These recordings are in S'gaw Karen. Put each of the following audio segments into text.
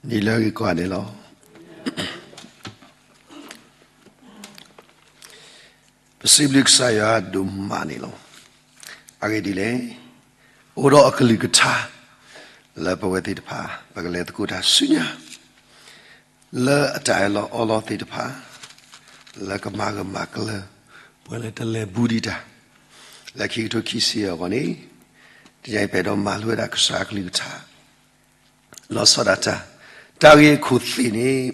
နံၤလၢအဂ့ၤကိးဂၤဒဲးလီၤ. ပစံးဘျုးကစၢ်ယွၤဒိၣ်မးန့ၣ်လီၤ. အဂ့ၢ်ဒ်လဲၣ်, အိၣ်ဒီးအကလုၢ်ကထါ လၢပဝဲသ့ၣ်တဖၣ် ပကလဲၤသကိးတၢ်ဆူညါ လၢအတၢ်အၢၣ်လီၤအီလီၤသ့ၣ်တဖၣ် လၢကမၤဂၢၢ်မၤကျၢၤ ပှၤလၢတလဲၤဘူးဒံးတၢ် လၢခံကထိခံဆံအဂီၢ်န့ၣ်, တနံၤအံၤပအဲၣ်ဒိးမၤလိဝဲဒၣ်ကစၢ်အကလုၢ်ကထါ လီၤဆီဒၣ်တၢ်, တၢ်ဂ့ၢ်အခိၣ်သ့ၣ်န့ၣ်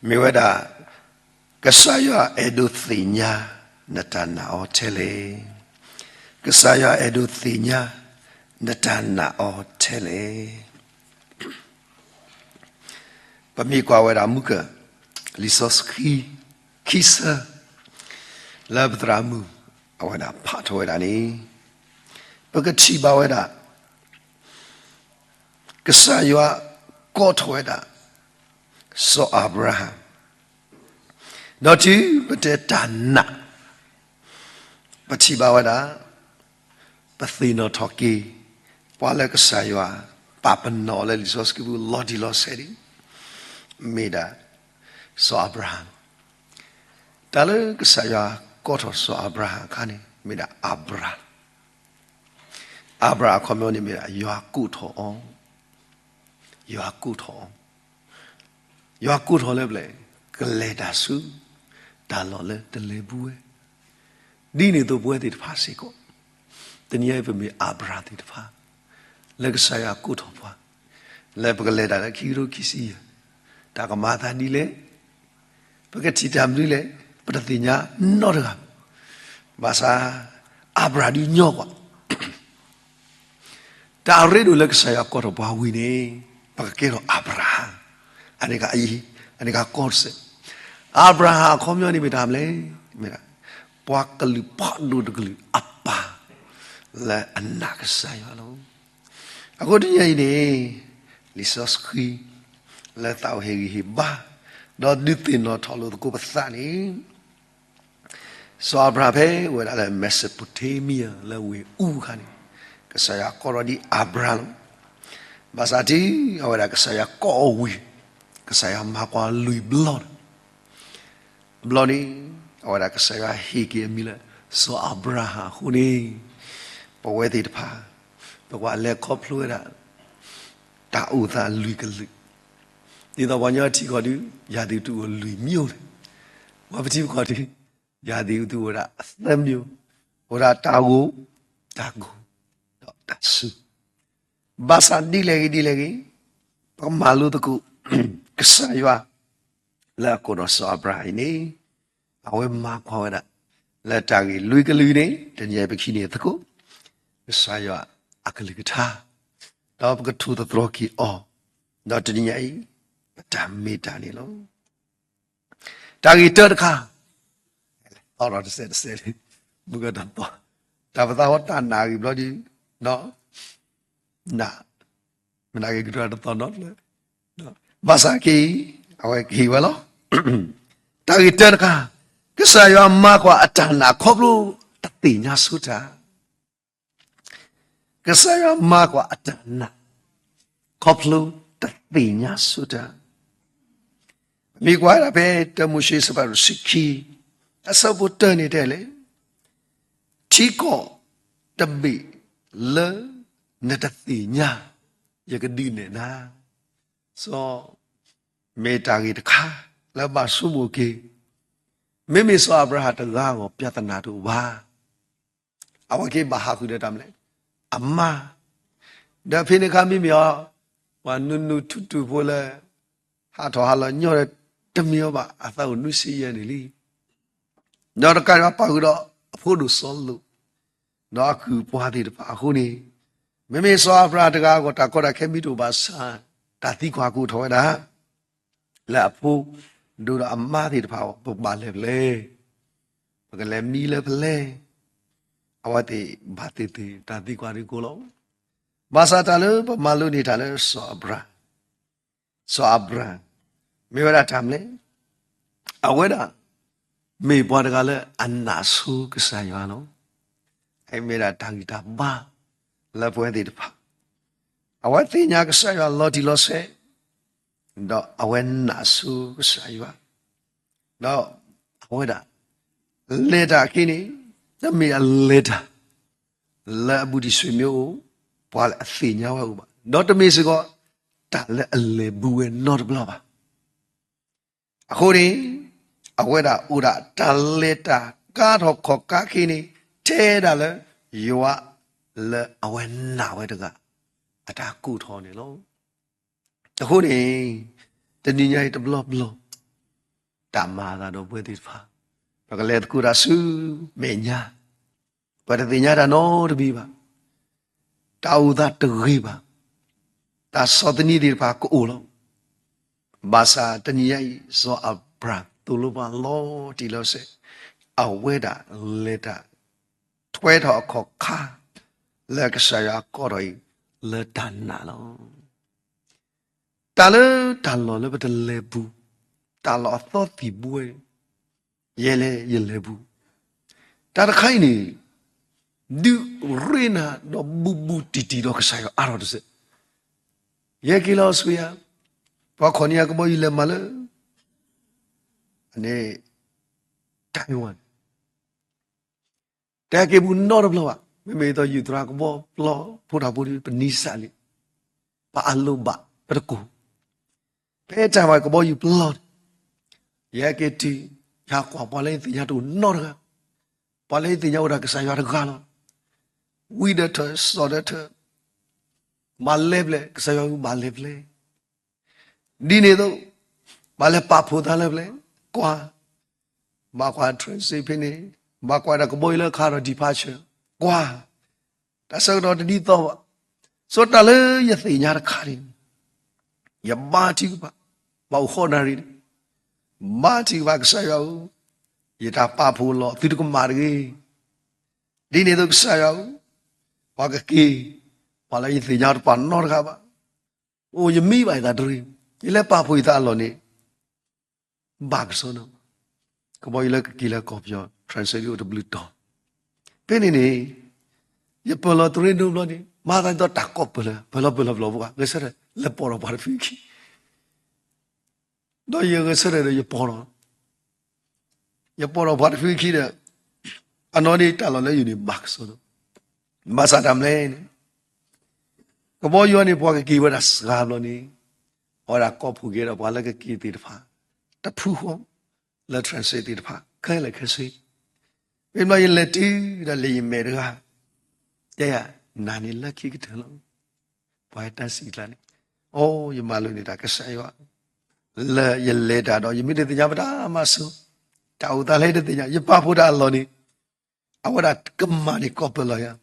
မ့ၢ်ဝဲဒၣ် ကစၢ်ယွၤအဲၣ်ဒိးသ့ၣ်ညါ နတၢ်နာ်အီၤထဲလဲၣ်. ကစၢ်ယွၤအဲၣ်ဒိးသ့ၣ်ညါ နတၢ်နာ်အီၤထဲလဲၣ်. ပမ့ၢ်ကွၢ်ဝဲဒၣ်မူကၢၢ် လံာ်စီဆှံ ခံဆၢ လၢပသရၣ်မုၣ် အဝဲဒၣ်ဖးထီၣ်ဝဲဒၣ်န့ၣ်, ပကထံၣ်ဘၣ်ဝဲဒၣ် ကစၢ်ယွၤကိးထီၣ်ဝဲဒၣ် စီၤအၤဘြၤဟၣ်, ဒီးတုၤပတဲတၢ်နာ် ပထံၣ်ဘၣ်ဝဲဒၣ် ပသ့ၣ်နီၣ်ထီၣ်က့ၤ ပှၤလၢကစၢ်ယွၤပာ်ပနီၣ်အီၤလၢလံာ်စီဆှံပူၤလီၤတံၢ်လီၤဆဲးဒံး မ့ၢ်ဒၣ် စီၤအၤဘြၤဟၣ်, တၢ်လၢကစၢ်ယွၤကိးထီၣ်စီၤအၤဘြၤဟၣ်အခါန့ၣ် မ့ၢ်ဒၣ်အၤဘြၤ, အၤဘြၤအခီပညီန့ၣ်မ့ၢ်ဒၣ် ယွၤကိးထီၣ်အီၤ, ယွၤကိးထီၣ်အီၤ, ယွၤကိးထီၣ်လၢပျဲၢ် ကလဲၤတၢ်ဆူ တၢ်လီၢ်လၢတလဲၤဘူးဝဲ, ဒ်န့ၣ်အသိးပဝဲသ့ၣ်တဖၣ်စ့ၢ်ကီး တနံၤအံၤပမ့ၢ်အၤဘြၤသ့ၣ်တဖၣ် လၢကစၢ်ယွၤကိးထီၣ်ပှၤ လၢပကလဲၤတၢ်လၢခံကထိခံဆံယဲၢ်, တၢ်ကမၤအသးဒ်လဲၣ်, ပကထံၣ်တၢ်မနုၤလဲၣ်, ပတသ့ၣ်ညါနီတဂၤ, ဘၣ်ဆၣ် အၤဘြၤဒုးညီကွၢ် တၢ်အရ့ဒိၣ်လၢကစၢ်ယွၤကိးထီၣ်ပှၤဝံၤန့ၣ် ပကကဲထီၣ်အၤဘြၤဟၣ်, အန့ၣ်ကအံၤ, အန့ၣ်ကကိးတစဲး, အၤဘြၤဟၣ်အခီပညီန့ၣ်မ့ၢ်တၢ်မနုၤလဲၣ်, မ့ၢ်ဒၣ် ပှၤကလုာ်ဖးဒိၣ်တကလုာ်အပၢ် လၢအနာ်ကစၢ်ယွၤလီၤ. အဃိတနံၤအံၤန့ၣ် လံာ်စီဆှံ လၢသးအိၣ်ဟ့ၣ်ဂံၢ်ဟ့ၣ်ဘါ ဒီးဒုးသ့ၣ်နီၣ်ထီၣ်လိာ်သကိးပသးန့ၣ် စီၤအၤဘြၤဟၣ်ဖဲအိၣ်ဝဲဒၣ်လၢ Mesopotamia လၢဝ့ၢ်အူခါန့ၣ် ကစၢ်ယွၤကိးထီၣ်ဒံးအၤဘြၤလီၤ. ဘၣ်ဆၣ်တုၤအဝဲဒၣ်ကစၢ်ယွၤကိးအီၤဝံၤ ကစၢ်ယွၤမၤကွၢ်လွံၢ်ဘျီန့ၣ် ဘျီန့ၣ် အဝဲဒၣ်ကစၢ်ယွၤဟ့ၣ်က့ၤအမံၤလၢ စီၤအၤဘြၤဟၣ်အဃိန့ၣ် ပဝဲသ့ၣ်တဖၣ် ပကွၢ်လဲၤခီဖျိဝဲဒၣ် တၢ်အိၣ်သးလွံၢ်ကလုာ်, ဒ်သိးပှၤကညီထံကီၢ်ဒုး ရာသီဥတုအိၣ်လွံၢ်မျိုးန့ၣ်, ပှၤပထံပကီၢ်ဒုး ရာသီဥတုအိၣ်ဝဲဒၣ်သၢမျိုး, အိၣ်ဝဲဒၣ်တၢ်ဂိၢ်, တၢ်ကိၢ်, ဒီးတၢ်စူၤ, ဘၣ်ဆၣ်ဒ်လဲၣ်ဂ့ၤဒ်လဲၣ်ဂ့ၤ ပကမၤလိသကိး ကစၢ်ယွၤ လၢအကိးဒီးစီၤအၤဘြၤဟၣ်အံၤန့ၣ် အဝဲမၤကွၢ်ဝဲဒၣ် လၢတၢ်ဂ့ၢ်လွံၢ်ကလုာ်န့ၣ် တနံၤအံၤပကဟံးန့ၢ်သကိး ကစၢ်ယွၤအကလုၢ်ကထါ, ဒီးပကထိၣ်သတြီၤက့ၤအီၤ, ဒီးတနံၤအံၤ ပတၢ်မ့ၢ်တၢ်န့ၣ်လီၤ. တၢ်ဂ့ၢ်တၢတခါ, သီဒီးတစဲးတစဲးလံ, မုၢ်ကတသီ, တၢ်ပသးဝဲတၢ်နာ်ဂ့ၤဘျီဒုး, နာ်, မနုၤဂ့ၤကတၢၢ်တသီနီတဖျၢၣ်, ဘၣ်ဆၣ်က့ၤ အဝဲကဟ့ၣ်ဝဲလီၤ. တၢ်ဂ့ၢ်တၢတခါ, ကစၢ်ယွၤမၤကွၢ်အတၢ်နာ်ခီဖျိတသ့ၣ်ညါဆိတၢ်, ကစၢ်ယွၤမၤကွၢ်အတၢ်နာ်, ခီဖျိတသ့ၣ်ညါဆိတၢ်, မ့ၢ်ကွၢ်ဝဲဒၣ်ဖဲ တၢမိၤၡ့ အဆၢဖးဒိၣ်တဆံခံ, အဆၢဖိတၢန့ၣ်တဲလဲၣ်, ထံကီၢ်တဘ့ၣ်လၢနတသ့ၣ်ညါ, ယကဒုးနဲၣ်နၤ, စီၤ, မ့ၢ်တၢ်ဂ့ၢ်တခါလၢဘၣ်ဆိကမိၣ်က့ၤ, မ့မ့ၢ်စီၤအၤဘြၤဟၣ်တဂၤအဂီၢ် ပြဿနာတအိၣ်ဘၣ်. အဝဲက့ၤဘၣ်ဟးဃုာ်ဒီးတၢ်မနုၤလဲၣ်, အမါ, ဒီးဖဲန့ၣ်အခါမ့မ့ၢ်အီၤ ပှၤနူနူထူထူဖိလၢ ဟးထီၣ်ဟးလီၤညီဒီးတမ့ၢ်အီၤဘၣ်, အသးအိၣ်နွံဆံယဲၢ်နံၣ်လံ. ဒီးတကးဒံးဘၣ်ပာ်ဃုာ်ဒီးအဖိဒိၣ်စီၤလိာ်, ဒီးအကုၢ်အပှၤသ့ၣ်တဖၣ်အဃိန့ၣ်, မ့မ့ၢ်စီၤအၤဘြၤဟၣ်တဂၤအဂီၢ် တၢ်ကီတၢ်ခဲမ့ၢ်တအိၣ်ဘၣ်ဆၣ် တၢ်သံကွၢ်ကအိၣ်ထီၣ်ဝဲဒၣ် လၢအဖိဒိၣ်ဒီးအမါသ့ၣ်တဖၣ်အဂီၢ် ပကဘၣ်လဲၤဖဲလဲၣ်, ပကလဲၤမံလၢဖဲလဲၣ်, အဝဲသ့ၣ်ဘၣ်သ့ၣ်သ့ၣ်တၢ်သံကွၢ်ဒုးကိးလီၤ. ဘၣ်ဆၣ်တၢ်လၢပမၤလိန့ၢ်တၢ်လၢစီၤအၤဘြၤဟၣ်, စီၤအၤဘြၤဟၣ် မ့ၢ်ဝဲဒၣ်တၢ်မနုၤလဲၣ်, အဝဲဒၣ် မ့ၢ်ပှၤတဂၤလၢအနာ်ဆိကစၢ်ယွၤလီၤ. အမ့ၢ်ဒၣ်တၢ်ဂံၢ်တၢ်ဘါလၢပဝဲသ့ၣ်တဖၣ်, အဝဲသ့ၣ်ညါကစၢ်ယွၤလီၤတံၢ်လီၤဆဲး, ဒီးအဝဲနာ်ဆူကစၢ်ယွၤ, ဒီးအဝဲဒၣ် လဲၤတၢ်အခံန့ၣ် တမ့ၢ်အလဲၤတၢ် လၢအဘူးတံၢ်ဆူမ့ၢ်အိၣ် ပှၤလၢအသ့ၣ်ညါဝဲအိၣ်ဘၣ်, ဒီးတမ့ၢ်စ့ၢ်ကီး တၢ်လၢအလဲၤဘူးဝဲနီတဘျီဘၣ်. အဃိန့ၣ် အဝဲဒၣ်အိၣ်ဒၣ်တၢ်လဲၤတၢ်ကါထီၣ်ခီၣ်ကါခံန့ၣ် ထဲဒၣ်လၢ ယွၤလၢအဝဲနာ်ဝဲတဂၤ အတၢ်ကိးထီၣ်န့ၣ်လီၤ. အဃိန့ၣ် တနံၤညါအံၤတဘျီဘျီ တၢ်မၤအသးဒီးပဝဲသ့ၣ်တဖၣ် ပကလဲၤသကိးတၢ်ဆူမဲာ်ညါ, ပတသ့ၣ်ညါတၢ်နီတမံၤဘၣ်, တၢ်အိၣ်သးတဂ့ၤဘၣ်, တၢ်ဆီၣ်သနံးသ့ၣ်တဖၣ်ကအိၣ်လီၤ. ဘၣ်ဆၣ်တနံၤညါအံၤ စီၤအၤဘြၣ်သိၣ်လိပှၤလီၤတံၢ်လီၤဆဲး, အဝဲဒၣ်လဲၤတၢ် ထွဲထီၣ်အခီၣ်ခါ လၢကစၢ်ယွၤအကိးထီၣ်အံၤ လၢတၢ်နာ်လီၤ. တၢ်လၢတၢ်လီၢ်လၢပတလဲၤဘူး, တၢ်လီၢ်အသီသံၣ်ဘှဲ, ယဲလဲၣ်ယလဲၤဘူး, တၢ်တခါအံၤန့ၣ် ဒုးရ့နၤဒီးဘူးဘူးတံၢ်တံၢ်ဒီးကစၢ်ယွၤအါထီၣ်တစဲး, ယဟဲက့ၤလၢအီစထြ့လယါ, ပှၤခိးန့ၢ်ယၤကဘီယူၤလဲၤမၤလၢ အန့ၣ် Taiwan တဟဲက့ၤဘူးနီတဘျီဘၣ်. မ့မ့ၢ်သိးယုၢ်သရၣ်ကဘီပျီ ဖိတၢ်ဖိဒ် ပနံစၢ်လံ, ပအလိၣ်ဘၣ် ပတကိၢ်, ဖဲတၢ်ဝဲကဘီယူၤပျီန့ၣ် ယဟဲက့ၤတုၤ ယဟးကွၢ်ပှၤလၢယသ့ၣ်ညါတအိၣ်နီတဂၤ, ပှၤလၢယသ့ၣ်ညါအိၣ်ဒီးကစၢ်ယွၤတဂၤလီၤ. ဝံဒီးထၢၣ်စီၤဒီးထၢၣ် ဘၣ်လဲၤပျဲၢ် ကစၢ်ယွၤဘၣ်လဲၤပျဲၢ် ဒ်န့ၣ်အသိး ဘၣ်လဲၤပာ်ဖှိၣ်သးလၢပျဲၢ် ကွၢ်, ဘၣ်ကွၢ် transit ဖဲန့ၣ်, ဘၣ်ကွၢ်ဒီးကဘီယူၤလၢခးဒီး departure ကွၢ်, တၢ်ဆၢကတီၢ်တဒ်သိးဘၣ်. ဆိတၢ်လၢယသ့ၣ်ညါတခါန့ၣ် ယဘါထုကဖၣ်, ဘၣ်အိၣ်ဃိးနၣ်ရံၣ်န့ၣ်, ဘါထုကဖၣ်ကစၢ်ယွၤဧၢ, ယတၢ်ပာ်ဖှိၣ်လီၤ သုတကမၣ်တဂ့ၤ. ဒ်န့ၣ်အသိးကစၢ်ယွၤဧၢ, ပှၤကက့ၤ, ပှၤလၢယသ့ၣ်ညါတပာ်နီတဂၤဘၣ်. အိၣ်ယမံဘၣ်ယသးတရံး, ယလဲၤပာ်ဖှိၣ်ယသးအလီၢ်န့ၣ် ဘၣ်ကစီဒီ, ကဘီယူၤလၢကက့ၤလၢကီၢ်ပယီၤ transit အိၣ်တဘျုးတီၤ. ဖဲန့ၣ်န့ၣ် ယပၢၢ်လီၤတရံးဒိဘျီန့ၣ် မၤသးဒ်သိးတၢ်ကီၢ်ပၢၢ်လၢ ပၢၢ်လီၤပၢၢ်လီၤပျီပှၤ ဂဲၤဆၢထၢၣ် လဲၤပိာ်ထီၣ်ပှၤတဖုခံ ဒီးယဂဲၤဆၢထၢၣ်ဒီးယပိာ်ထီၣ်, ယပိာ်ထီၣ်ပှၤတဖုခံဒီး အနီၢ်ဒ်တၢ်လီၢ်လၢယိၤန့ၣ် ဘၣ်ကစီဒီ, ဘၣ်ဆၣ်တၢ်မနုၤလဲၣ်န့ၣ် ကဘီယူၤန့ၣ် ပှၤကက့ၤဝဲဒၣ်စှၤဘျီန့ၣ် အဝဲဒၣ်ကိးဖှိၣ်က့ၤဒီးပှၤလၢကက့ၤသ့ၣ်တဖၣ် တဖုဃီ လၢ transit သ့ၣ်တဖၣ် ခဲလၢာ်ခဲဆ့. မ့ၢ်ဘျီယလဲၤတုၤဒီးလၢယမဲာ်တဂၤ တဲယၤ နၤန့ၣ်လၢခံကတၢၢ်လီၤ. ပှၤဟဲတၢ်စံးကျါန့ၣ်, အိ ယမၤလိန့ၢ်တၢ်ကစၢ်ယွၤ လၢယလဲၤတၢ်ဒီး ယမ့ၢ်တသ့ၣ်ညါပတၢ်မၤစၢၤ, တၢ်အိၣ်သးလၢယတသ့ၣ်ညါ ယပာ်ဖှိၣ်တၢ်အလီၢ်န့ၣ် အဝဲဒၣ်ကမၣ်န့ၢ်ကီၢ်ပၢၢ်လီၤယၤ,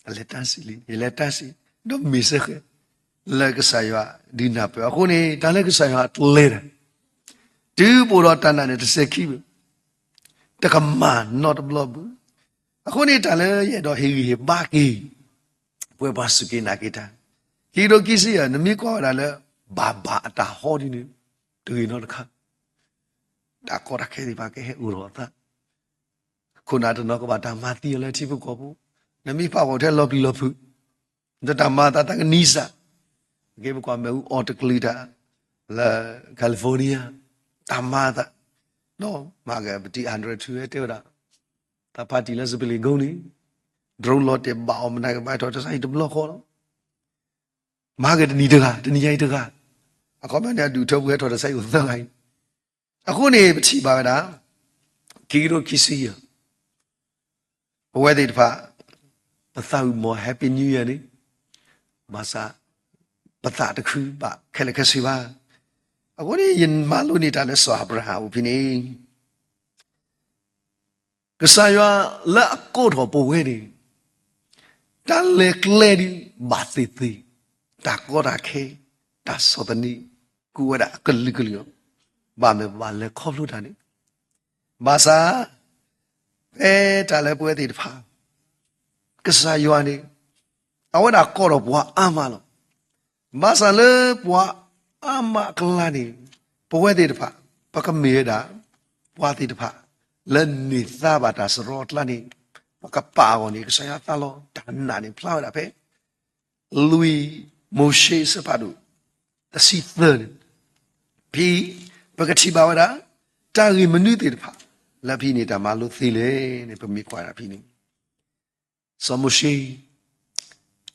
အလဲၤတၢ်စံးလံ, ယလဲၤတၢ်စံး, ဒီးမ့ၢ်စ့ၢ်ကီး လၢကစၢ်ယွၤဒုးနၢ်ပၢၢ်. အဃိန့ၣ် တၢ်လၢကစၢ်ယွၤအကျဲတၢ် တုၤအိၣ်ဒီးတၢ်နာ်န့ၣ် တစဲးခံဘၣ်, တကမၣ်နီတဘျီဘၣ်. အဃိန့ၣ် တၢ်လၢယအဲၣ်ဒိးဟ့ၣ်ဂံၢ်ဟ့ၣ်ဘါက့ၤ ပဝဲပှၤစူၢ်က့ၤနာ်က့ၤတၢ်, ခံကထိခံဆံယဲၢ် နမ့ၢ်ကွၢ်ဝဲဒၣ်လၢ ဘၣ်ဘၣ်အတၢ်ဟီဒ်န့ၣ် တဂ့ၤနီတခါ, တၢ်ကီတၢ်ခဲသ့ၣ်တဖၣ်ကဟဲအိၣ်ထီၣ်အသး, ခိၣ်နၢ်တနီၤကဘၣ်တၢ်မၤသံအီၤလၢထံဖိကီၢ်ဖိ, နမ့ၢ်ပာ်ဖှိၣ်ထဲလီၤပျံၤလီၤဖုး ဒီးတၢ်မၤအသးတၢ်ကနံၣ်စၢ်, ကဲပကွၢ်မ့ၣ်အူအီၤတကလုာ်တၢ် လၢ California တၢ်မၤအသး, မၤကပတံၢ် Andrew ထူဝဲတဲဝဲဒၣ်, တၢ်ဖးတံၢ်လၢစပလ့းကိန့ၣ် drone လီၤတဲာ်ဘၣ်အီၤ မနၤကဘၣ်ထီၣ်တၢ်ဆါဟံၣ်တဘျီဃီလီၤ. မၤကတနံၤတဂၤ တနံၤညါအံၤတဂၤ, အခီပညီန့ၣ် အဒူၣ်ထၢပူၤဟဲထီၣ်တၢ်ဆါဟံၣ်အိၣ်သၢဂၤအံၤ, အဃိန့ၣ် ပထံၣ်ဘၣ်ဝဲဒၣ် ခံကထိခံဆံယဲၢ် ပဝဲသ့ၣ်တဖၣ် ပသးဝံၣ်မီၤ Happy New Year န့ၣ်, ဘၣ်ဆၣ် ပသးတခုဘၣ်ခဲလၢာ်ခဲဆ့ဘၣ်. အဃိန့ၣ် ယမၤလိန့ၢ်တၢ်လၢစီၤအၤဘြၤဟၣ်အအိၣ်ဖဲန့ၣ်, ကစၢ်ယွၤလၢအကိးထီၣ်ပဝဲန့ၣ် တၢ်လဲၤကျဲဒုးဘၣ်သ့ၣ်သ့ၣ်, တၢ်ကီတၢ်ခဲ, တၢ်ဆီၣ်သနံး ကူဝဲဒၣ်အကလုာ်ကလုာ်လီၤ. ဘၣ်မနုၤဘၣ်လဲၤခီဖျိတၢ်န့ၣ်, ဘၣ်ဆၣ် ဖဲတၢ်လၢပဝဲသ့ၣ်တဖၣ် ကစၢ်ယွၤန့ၣ် အဝဲဒၣ်ကိးထီၣ်ပှၤအါမးလီၤ. ဘၣ်ဆၣ်လၢပှၤအါမးအကျါန့ၣ် ပဝဲသ့ၣ်တဖၣ် ပကမ့ၢ်ဝဲဒၣ် ပှၤသ့ၣ်တဖၣ် လၢန့ၢ်သါဘၣ်တၢ်စရီအကျါန့ၣ် ပကပာ်အဂီၢ်န့ၣ် ကစၢ်ယွၤသးလီ တၢ်နာ်န့ၣ်ဖျါဝဲဒၣ်ဖဲ လွံၢ် မိၤၡ့အဆၢဖးဒိၣ်တဆံသၢန့ၣ်, ဖဲအံၤ ပကထံၣ်ဘၣ်ဝဲဒၣ် တၢ်ဂ့ၢ်မနုၤသ့ၣ်တဖၣ် လၢဖဲအံၤန့ၣ် တၢ်မၤလိသ့လဲၣ်န့ၣ် ပမ့ၢ်ကွၢ်ဒၣ်ဖဲန့ၣ် စီၤမိၤၡ့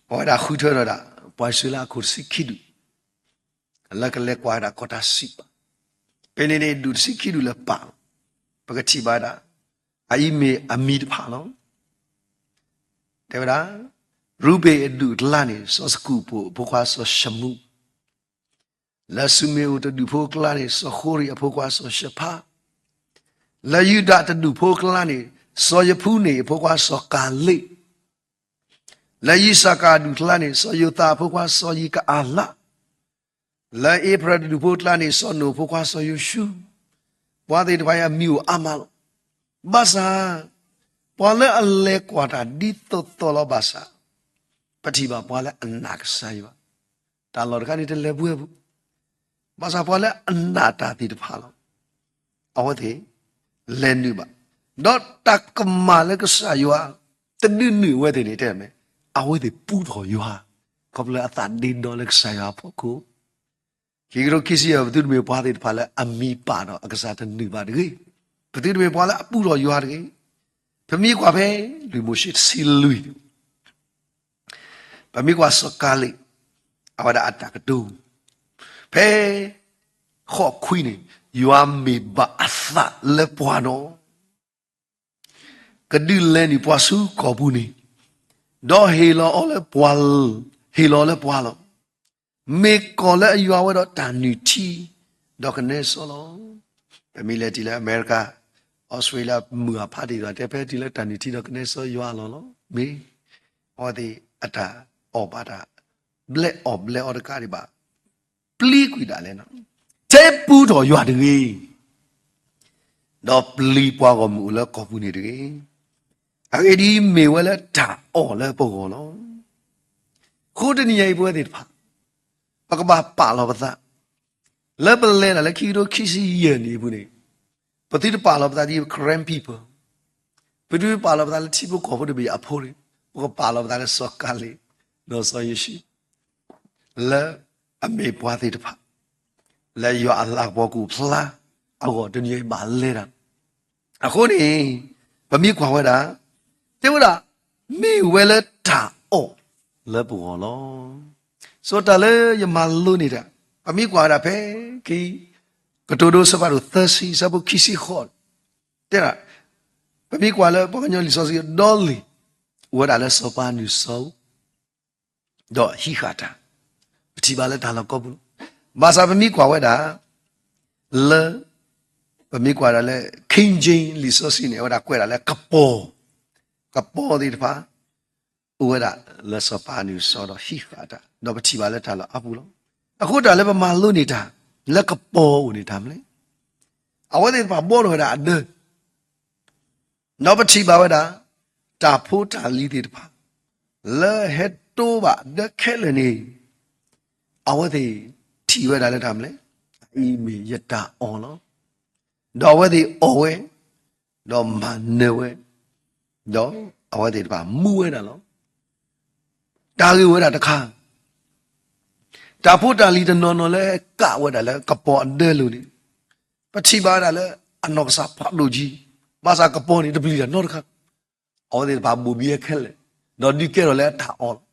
အဝဲဒၣ်ဃုထၢထီၣ်ဒၣ် ပှၤအံၣ်စရ့လးအခိၣ်တဆံခံဒူၣ် လၢကလဲၤကွၢ်ဝဲဒၣ်ကီၢ်တၢ်စံးပာ်, ဖဲန့ၣ်န့ၣ် ဒူၣ်တဆံခံဒူၣ်လၢပာ်လီၤ, ပကထံၣ်ဘၣ်ဝဲဒၣ် အအံၤမ့ၢ်အမံၤတဖၣ်လီၤ. တဲဝဲဒၣ်, ရူၤဘ့ၣ်အဒူၣ်အကျါန့ၣ် စီၤစကူးဖိအဖိခွါစီၤၡမူ, လၢၡမ့ၣ်အူၣ်တဒူၣ်ဖိအကျါန့ၣ် စီၤဃိရံၣ်အဖိခွါစီၤၡဖါ, လၢယူဒၤတဒူၣ်ဖိအကျါန့ၣ် စီၤယဖူန့ၣ်အဖိခွါစီၤကၤလ့း, လၢယံၡါကၤအဒူၣ်အကျါန့ၣ် စီၤယိၤသးအဖိခွါစီၤယံကအၤလး, လၢအ့ဖရၣ်တဒူၣ်ဖိအကျါန့ၣ် စီၤနိၣ်အဖိခွါစီၤယိၤၡူ, ပှၤသ့ၣ်တဖၣ်အံၤအမံၤအိၣ်အါမးလီၤ. ဘၣ်ဆၣ် ပှၤလၢအလဲၤကွၢ်တၢ်ဒ်သိးသိးလီၤဘၣ်ဆၣ်, ပထံၣ်ဘၣ်ပှၤလၢအနာ်ကစၢ်ယွၤ, တၢ်လီၢ်တခါန့ၣ်တလဲၤပှဲၤပူၤ, ဘၣ်ဆၣ်ပှၤလၢအနာ်တၢ်သ့ၣ်တဖၣ်လီၤ. အဝဲသ့ၣ် လဲၤနုာ်ဘၣ်, ဒီးတၢ်ကမၣ်လၢကစၢ်ယွၤ တဒုးနုာ်အဝဲသ့ၣ်န့ၣ် တဲမ့ၢ် အဝဲသ့ၣ်ပူထီၣ်ယွၤ, ခီဖျိလၢအသးဒ့ဒီလၢကစၢ်ယွၤအဖီခိၣ် ခံကထိခံဆံယဲၢ် ပသုတမ့ၢ်ပှၤသ့ၣ်တဖၣ်လၢအမံၤပာ်ဒီးအကစၢ်တနုာ်ဘၣ်တဂ့ၤ, ပသုတမ့ၢ်ပှၤလၢအပူထီၣ်ယွၤတဂ့ၤ. ပမ့ၢ်ကွၢ်ဖဲ လွံၢ်မိၤၡ့တဆံလွံၢ်န့ၣ်, ပမ့ၢ်ကွၢ်စီၤကၤလ့း အဝဲဒၣ်အတၢ်ကတိၤ, ဖဲ ဃိးခွံန့ၣ်, ယွၤမ့ၢ်ဘၣ်အသးလၢပှၤဒီး ကဒုးလဲၤနုာ်ပှၤဆူကီၢ်ပူၤန့ၣ်, ဒီးဟ့ၣ်လီၤအီၤလၢပှၤ, ဟ့ၣ်လီၤအီၤလၢပှၤလီၤ. မ့ၢ်ကီၢ်လၢအယွၤဝဲဒီးတၢ်နုၢ်ထံ ဒီးကနဲစီလီၤ. ပမ့ၢ်လဲၤတုၤလၢအမဲရကၤ, အီစထြ့လယါ မုၢ်အဖးတံၢ်သး တဲဖဲတုၤလၢတၢ်နုၢ်ထံဒီးကနဲစီယွၤအလီၢ်လီၤ. မ့ၢ် အဝဲသ့ၣ်အတၢ်အီၣ်ဘၣ်တၢ် ဘျဲးအီၣ်ဘျဲးအီတကးဒံးဘၣ်, ပျံၤကွံာ်ဒၣ်လဲာ်နီၤ, ထဲပူထီၣ်ယွၤတဂ့ၤ, ဒီးပျံၤပှၤဂီၢ်မုၢ်အိၣ်လၢကီၢ်ပူၤန့ၣ်တဂ့ၤ. အဂ့ၢ်ဒ်အံၤ, မ့ၢ်ဝဲလၢတၢ်အီၣ်လၢပဂီၢ်လီၤ. အဃိတနံၤညါအံၤ ပဝဲသ့ၣ်တဖၣ် ပကဘၣ်ပာ်လီၤပသး လၢပလဲၤတၢ်လၢခံကထိခံဆံယဲၢ်နံၣ်အပူၤန့ၣ်, ပသုတပာ်လီၤပသးဒ် Karen people, ပသုတပာ်လီၤပသးလၢထံဖိကီၢ်ဖိတဘ့ၣ်အဖိန့ၣ်, ပကပာ်လီၤပသးလၢစီၤကၤလ့း ဒီးစီၤယိၤၡူ လၢအမ့ၢ်ပှၤသ့ၣ်တဖၣ် လၢယွၤအလၤကပီၤကအိၣ်ဖျါအဂီၢ် တနံၤအံၤဘၣ်လဲၤတၢ်. အဃိန့ၣ် ပမ့ၢ်ကွၢ်ဝဲဒၣ် တဲဝဲဒၣ် မ့ၢ်ဝဲလၢတၢ်အီၣ်လၢပဂီၢ်လီၤ. စီၤတၢ်လၢယမၤလိန့ၢ်တၢ်, ပမ့ၢ်ကွၢ်ဝဲဒၣ်ဖဲ ခံ ကတိၤဒိ အဆၢဖးဒိၣ်သၢဆံ အဆၢဖိခံဆံဃိး တဲဒၣ်, ပမ့ၢ်ကွၢ်လၢပှၤကညီလံာ်စီဆှံအဒီလ့ၣ် အိၣ်ဝဲဒၣ်လၢစီၤပၤအနုၢ်စီၤဧိၤ ဒီးဟံးဃာ်တၢ်, ပထံၣ်ဘၣ်လၢတၢ်လီၢ်ကိးပူၤလီၤ. ဘၣ်ဆၣ်ပမ့ၢ်ကွၢ်ဝဲဒၣ် လၢ ပမ့ၢ်ကွၢ်ဒၣ်လၢ King James လံာ်စီဆှံန့ၣ် အဝဲဒၣ်ကွဲးဒၣ်လၢကပီၤ, ကပီၤသ့ၣ်တဖၣ် အိၣ်ဝဲဒၣ်လၢစီၤပၤအနုၢ်စီၤဒီးဟံးဃာ်တၢ်, ဒီးပထံၣ်ဘၣ်လၢတၢ်လီၢ်အပူၤလီၤ. အဃိတၢ်လၢပမၤလိန့ၢ်တၢ် လၢကပီၤအိၣ်န့ၣ်တၢ်မနုၤလဲၣ်. အဝဲသ့ၣ်တဖၣ်ဘှီထီၣ်ဝဲဒၣ်အဒၢ ဒီးပထံၣ်ဘၣ်ဝဲဒၣ် တၢ်ဖိတၢ်လံၤသ့ၣ်တဖၣ် လၢဟဲတိဘၣ်ဒၢခဲလၢာ်န့ၣ်, အဝဲသ့ၣ်ထံၣ်ဝဲဒၣ်လၢတၢ်မနုၤလဲၣ်, အအံၤမ့ၢ်ယတၢ်အီၣ်လီၤ. ဒီးအဝဲသ့ၣ်အီၣ်ဝဲ, ဒီးမၤနၢၤဝဲ, ဒီးအဝဲသ့ၣ်တဖၣ်မူဝဲဒၣ်လီၤ. တၢ်ဂ့ၢ်ဝဲဒၣ်တခါ, တၢ်ဖိတၢ်လံၤတနီၤနီၤလၢကးဝဲဒၣ်လၢကပီၤအဒၢလိၤန့ၣ်, ပထံၣ်ဘၣ်ဝဲဒၣ်လၢအနီၢ်ကစၢ်ဖးဒိၣ်ကံ, ဘၣ်ဆၣ်ကပီၤန့ၣ်တပျံၤတၢ်နီတခါ, အဝဲသ့ၣ်တဖၣ်ဘိၣ်ဘံဝဲခဲလၢာ်, ဒီးဒုးကဲထီၣ်လၢအတၢ်အီၣ်လီၤ.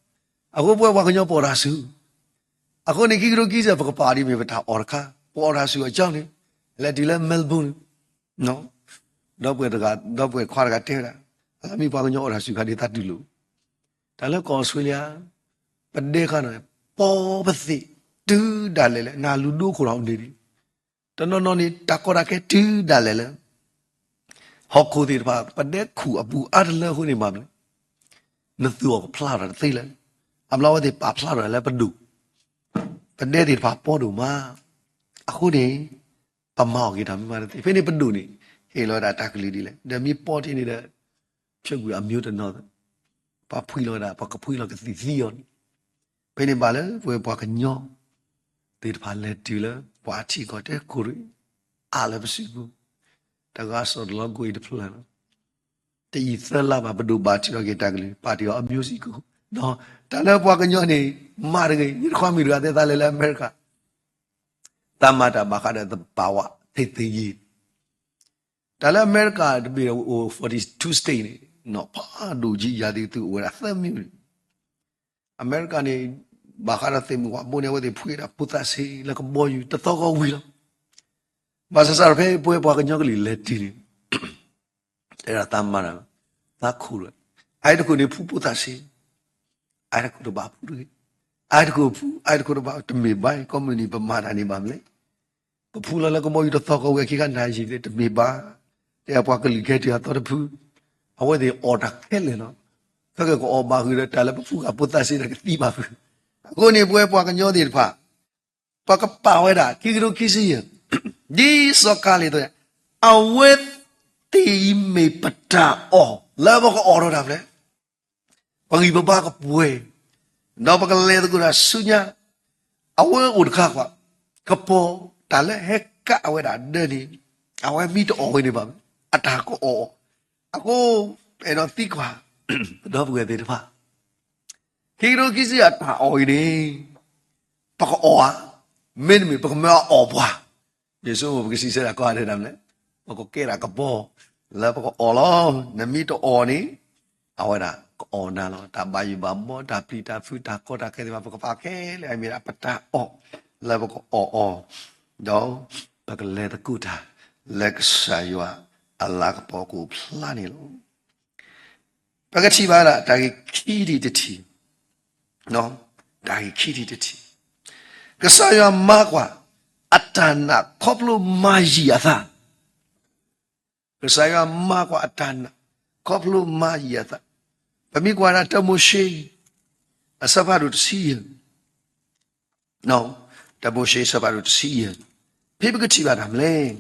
အဃိပဝဲပှၤကညီပအီၣ်တၢ်ဆူၣ်, အဃိန့ၣ် ခံကထိခံဆံ ပကပာ်ဒ်မ့ၢ်ပတၢ်အီၣ်တခါ, ပအီၣ်တၢ်ဆူၣ်အကၠီန့ၣ်, လဲၤတုၤလၢ Melbourne ဒီပုၢ်ဝဲၢ်တဂၤ, ဒီပုၢ်ဝဲၢ်ခွါတဂၤတဲဝဲဒၣ်, အမ့ၢ်ပှၤကညီအီၣ်တၢ်ဆူၣ်ခါဒ်သးတူၢ်လိာ်, တၢ်လၢကီၢ်အီစထြ့လယါ, ပဒဲခါန့ၣ်, ပီပသ့ၣ်, တုၤဒၣ်လဲာ်လၢ နလူၤဒိခိၣ်ထီၣ်န့ၣ်, တနီၤနီၤန့ၣ် တၢ်ကီတၢ်ခဲတုၤဒၣ်လဲာ်လၢ ဟီၣ်ခိၣ်သ့ၣ်တဖၣ် ပဒဲခူၣ်အပူၤအါတလၢအဃိန့ၣ်ဘၣ်မနုၤလဲၣ်, နသူၣ်အီၣ်ကဖျါထီၣ်တသ့လၢၤ, အဘျီအဝဲသ့ၣ်ပာ်ဖျါထီၣ်လၢပဒိၣ်, ပဒဲသ့ၣ်တဖၣ်ပီဒိၣ်မး, အဃိန့ၣ် ပမၤအီၣ်က့ၤတၢ်မနုၤမးတသ့, ဖဲန့ၣ်ပဒိၣ်န့ၣ် ဟ့ၣ်လီၤဝဲဒၣ်တၢ်ကလုၢ်ဒ်လဲၣ်, ဒီးမ့ၢ်ပီတ့ၢ်န့ၣ်ဒီး ဖျၢၣ်ကွံာ်အမၠိတနီၤ, ပှၤဖှံလီၤဝဲဒၣ် ပှၤကဖှံလီၤကသံၣ်သံအီၤန့ၣ်, ဖဲန့ၣ်ဘၣ်လၢပဝဲပှၤကညီ သ့ၣ်တဖၣ်လဲၤတုၤလၢ ပှၤအထံကီၢ်တဲခိၣ်ရ့ၣ် အါလၢပစုပူၤ, တဂၤစီၣ်တလီၤကိၢ်အံၤတဖျၢၣ်လီၤ. တအံၤသၢလါဘၣ် ပဒိၣ်ဘၣ်ထုးထီၣ်က့ၤတၢ်ကလုၢ် ပာ်တ့ၢ်အီၤအမျိုးစည်းကို တၢ်လၢပှၤကညီန့ၣ် မၤတဂ့ၤ, ယတခွါမုၣ်တဂၤသ့ၣ်သးလဲၤလၢအမဲရကၤ, သးမၤတၢ်ဘၣ်ဃးဒီးသဘၣ်ဝ ထိၣ်သ့ၣ်ယံၤ, တၢ်လၢအမဲရကၤတဘ့ၣ်အိၣ် forty-two state န့ၣ်, နီၢ်ဖးဒိၣ်ကံယၤသ့ၣ်သုအိၣ်ဝဲဒၣ်သၢမံၤန့ၣ်, အမဲရကၤန့ၣ် ဘၣ်ဃးဒီးသ့ၣ်မုၢ်ဝးဘိန့ၣ် အဝဲသ့ၣ်ဖှံဝဲဒၣ်ဖိသၣ်ဆံးလၢကဘီယူၤတသီကီၢ်ဝံၤလီၤ. ဘၣ်ဆၣ်စးထီၣ်ဖဲပဝဲပှၤကညီကလုာ်လဲၤတုၤန့ၣ် တဲဒၣ်သးမၤတၢ်, သးခိၣ်လီၤ, အအံၤတခိၣ်န့ၣ်ဖှံဖိသၣ်ဆံး, အအံၤတခိၣ်တဘၣ်ဖှံတဂ့ၤ, အအံၤတခိၣ်ဖှံ အအံၤတခိၣ်တဘၣ် တမ့ၢ်ဘၣ်, ကိးမုၢ်နံၤပမၤတၢ်န့ၣ်ဘၣ်မနုၤလဲၣ်, ပဖှံလီၤလၢကဘီယူၤတသီကီၢ်ဝံၤအခံခါနၤယံၤသ့ၣ် တမ့ၢ်ဘၣ်, တဲပှၤကလုာ်ကဟဲတုၤအသီတဖု, အဝဲသ့ၣ်အီၣ်တၢ်ခဲလၢာ်လီၤ. ခဲကကအီၣ်ဘၣ်ဃုာ်ဒီးတၢ်လၢပဖှံဂၤဖိသၣ်ဆံးန့ၣ်ကသံဘၣ်ဃုာ်, အဃိန့ၣ်ပဝဲပှၤကညီသ့ၣ်တဖၣ် ပကပာ်ဝဲဒၣ် ခံကထိခံဆံယဲၢ်, ဒ်စီၤကၤလ့းတဲ, အဝဲသ့ၣ်အံၤမ့ၢ်ပတၢ်အီၣ်လၢပကအီၣ်ဒီးတၢ်ဖျၢၣ်, ပဂံၢ်ပဘါကပှဲၤ, ဒီးပကလဲၤသကိးတၢ်ဆူညါ, အဝဲအိၣ်တခါကွၢ်, ကပီၤတၢ်လၢဟဲကးအဝဲဒၣ်ဒၢန့ၣ်, အဝဲမ့ၢ်တအီၣ်ဝဲန့ၣ်ဘၣ်, အတၢ်ကအီၣ်, အဃိ ပအဲၣ်ဒိးသံကွၢ် ပဒီပုၢ်ဝဲၢ်သ့ၣ်တဖၣ် ခံကထိခံဆံအတၢ်အီၣ်အံၤန့ၣ် ပကအီၣ်ဧါ, မ့တမ့ၢ် ပကမၢအီၣ်ပှၤ, ယဆိကမိၣ်ပကစံးဆၢတၢ်ကီတၢ်ဒ်လဲၣ်, ပကကဲဒၣ်ကပီၤလၢပကအီၣ်လီၤ. နမ့ၢ်တအီၣ်န့ၣ် အဝဲဒၣ်ကအီၣ်နၤလီၤ. တၢ်ဘၣ်ယိၣ်ဘၣ်ဘီ တၢ်ပျံၤတၢ်ဖုး တၢ်ကီတၢ်ခဲသ့ၣ်တဖၣ် ပကပာ်ခဲလၢာ် အမ့ၢ်ဒၣ်ပတၢ်အီၣ်လၢပကအီၣ်အီၤ, ဒီးပကလဲၤသကိးတၢ်လၢကစၢ်ယွၤအလၤကပီၤကအိၣ်ဖျါန့ၣ်လီၤ. ပကထံၣ်ဘၣ်ဒၣ်တၢ်ဂ့ၢ်ခံထံၣ်တထံၣ်, တၢ်ဂ့ၢ်ခံထံၣ်တထံၣ်, ကစၢ်ယွၤမၤကွၢ်အတၢ်နာ်ခီဖျိမၤယံာ်အသး, ကစၢ်ယွၤမၤကွၢ်အတၢ်နာ်ခီဖျိမၤယံာ်အသး, ပမ့ၢ်ကွၢ်ဒၣ်တၢမိၤၡ့ အဆၢဖးဒိၣ်တဆံယဲၢ်, တၢမိၤၡ့အဆၢဖးဒိၣ်တဆံယဲၢ်, ဖဲပကထံၣ်ဘၣ်တၢ်မနုၤလဲၣ်,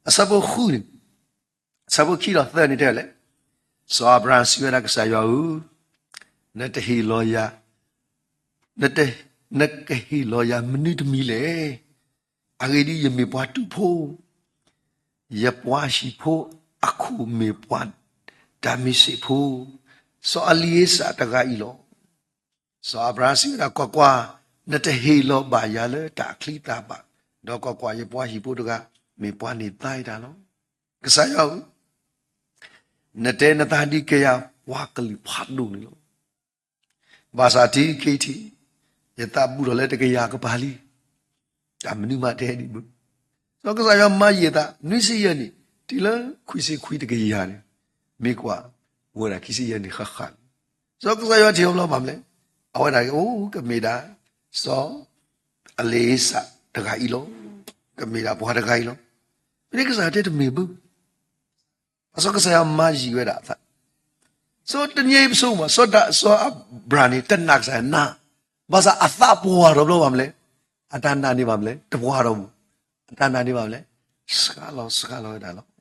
အဆၢဖိဃုန့ၣ်, အဆၢဖိခံဒီးသၢန့ၣ်တဲလဲၣ်, စီၤအၤဘြၤဟၣ်စံးဝဲဒၣ်ကစၢ်ယွၤဧၢ, နတဟ့ၣ်လီၤယၤ, နတ, နကဟ့ၣ်လီၤယၤမနုၤတမံၤလဲၣ်, အဂ့ၢ်ဒ်အံၤ ယမ့ၢ်ပှၤတူၢ်ဖိ, ယပှၤဟံၣ်ဖိအခိၣ်မ့ၢ်ပှၤဒၤမ့းစ့းဖိ, စီၤအလံၤအ့းစၢ်တဂၤအံၤလီၤ. စီၤအၤဘြၤဟၣ်စံးဝဲဒၣ်, ကွၢ်ကွၢ်, နတဟ့ၣ်လီၤဘၣ်ယၤလၢတၢ်အချံသၣ်ဘၣ်, ဒီးကွၢ်ကွၢ်, ယပှၤဟံၣ်ဖိတဂၤ မ့ၢ်ပှၤန့ၢ်သါယတၢ်လီၤ. ကစၢ်ယွၤဧၢ, နတဲနသးဒ်ကယၤပှၤကလုာ်ဖးဒိၣ်န့ၣ်လီၤ. ဘၣ်ဆၣ်တုၤခဲအံၤထံး, ယသးဘူးထီၣ်လၢတကယၤကပၤလံ. တၢ်မနုၤမးတဟဲဒံးဘၣ်. စီၤကစၢ်ယွၤမၤယံာ်အသး နွံဆံယဲၢ်နံၣ်, တုၤလၢခွံဆံခွံတကယၤန့ၣ်, မ့ၢ်ကွၢ်, ဝဲဒၣ်ခံဆံယဲၢ်နံၣ်ဃၣ်ဃၣ်န့ၣ်, စီၤကစၢ်ယွၤထံၣ်အီၤဘျီဘၣ်မနုၤလဲၣ်, အဝဲဒၣ်ကအိၣ်ကမ့ၢ်ဒၣ် စီၤအလံၤအ့းစၢ်တဂၤအံၤလီၤ. ကမ့ၢ်ဒၣ်ပှၤတဂၤအံၤလီၤ. ဖဲန့ၣ်ကစၢ်ယွၤတဲတမ့ၢ်ဘၣ်. ဘၣ်ဆၣ်ကစၢ်ယွၤမၤယံာ်ဝဲဒၣ်အသး, စီၤတနံၤအံၤပဆိကမိၣ်, စီၤဒၤ, စီၤအၤဘြၤဟၣ်န့ၣ် တနာ်ကစၢ်ယွၤနၤ, ဘၣ်ဆၣ်အသးပှၢ်ထီၣ်ဘျီဘၣ်မနုၤလဲၣ်, အတၢ်နာ်န့ၣ်ဘၣ်မနုၤလဲၣ်, တပှၢ်ထီၣ်ဘၣ်, အတၢ်နာ်န့ၣ်ဘၣ်မနုၤလဲၣ်, စှၤလီၤစှၤလီၤဝဲဒၣ်လီၤ.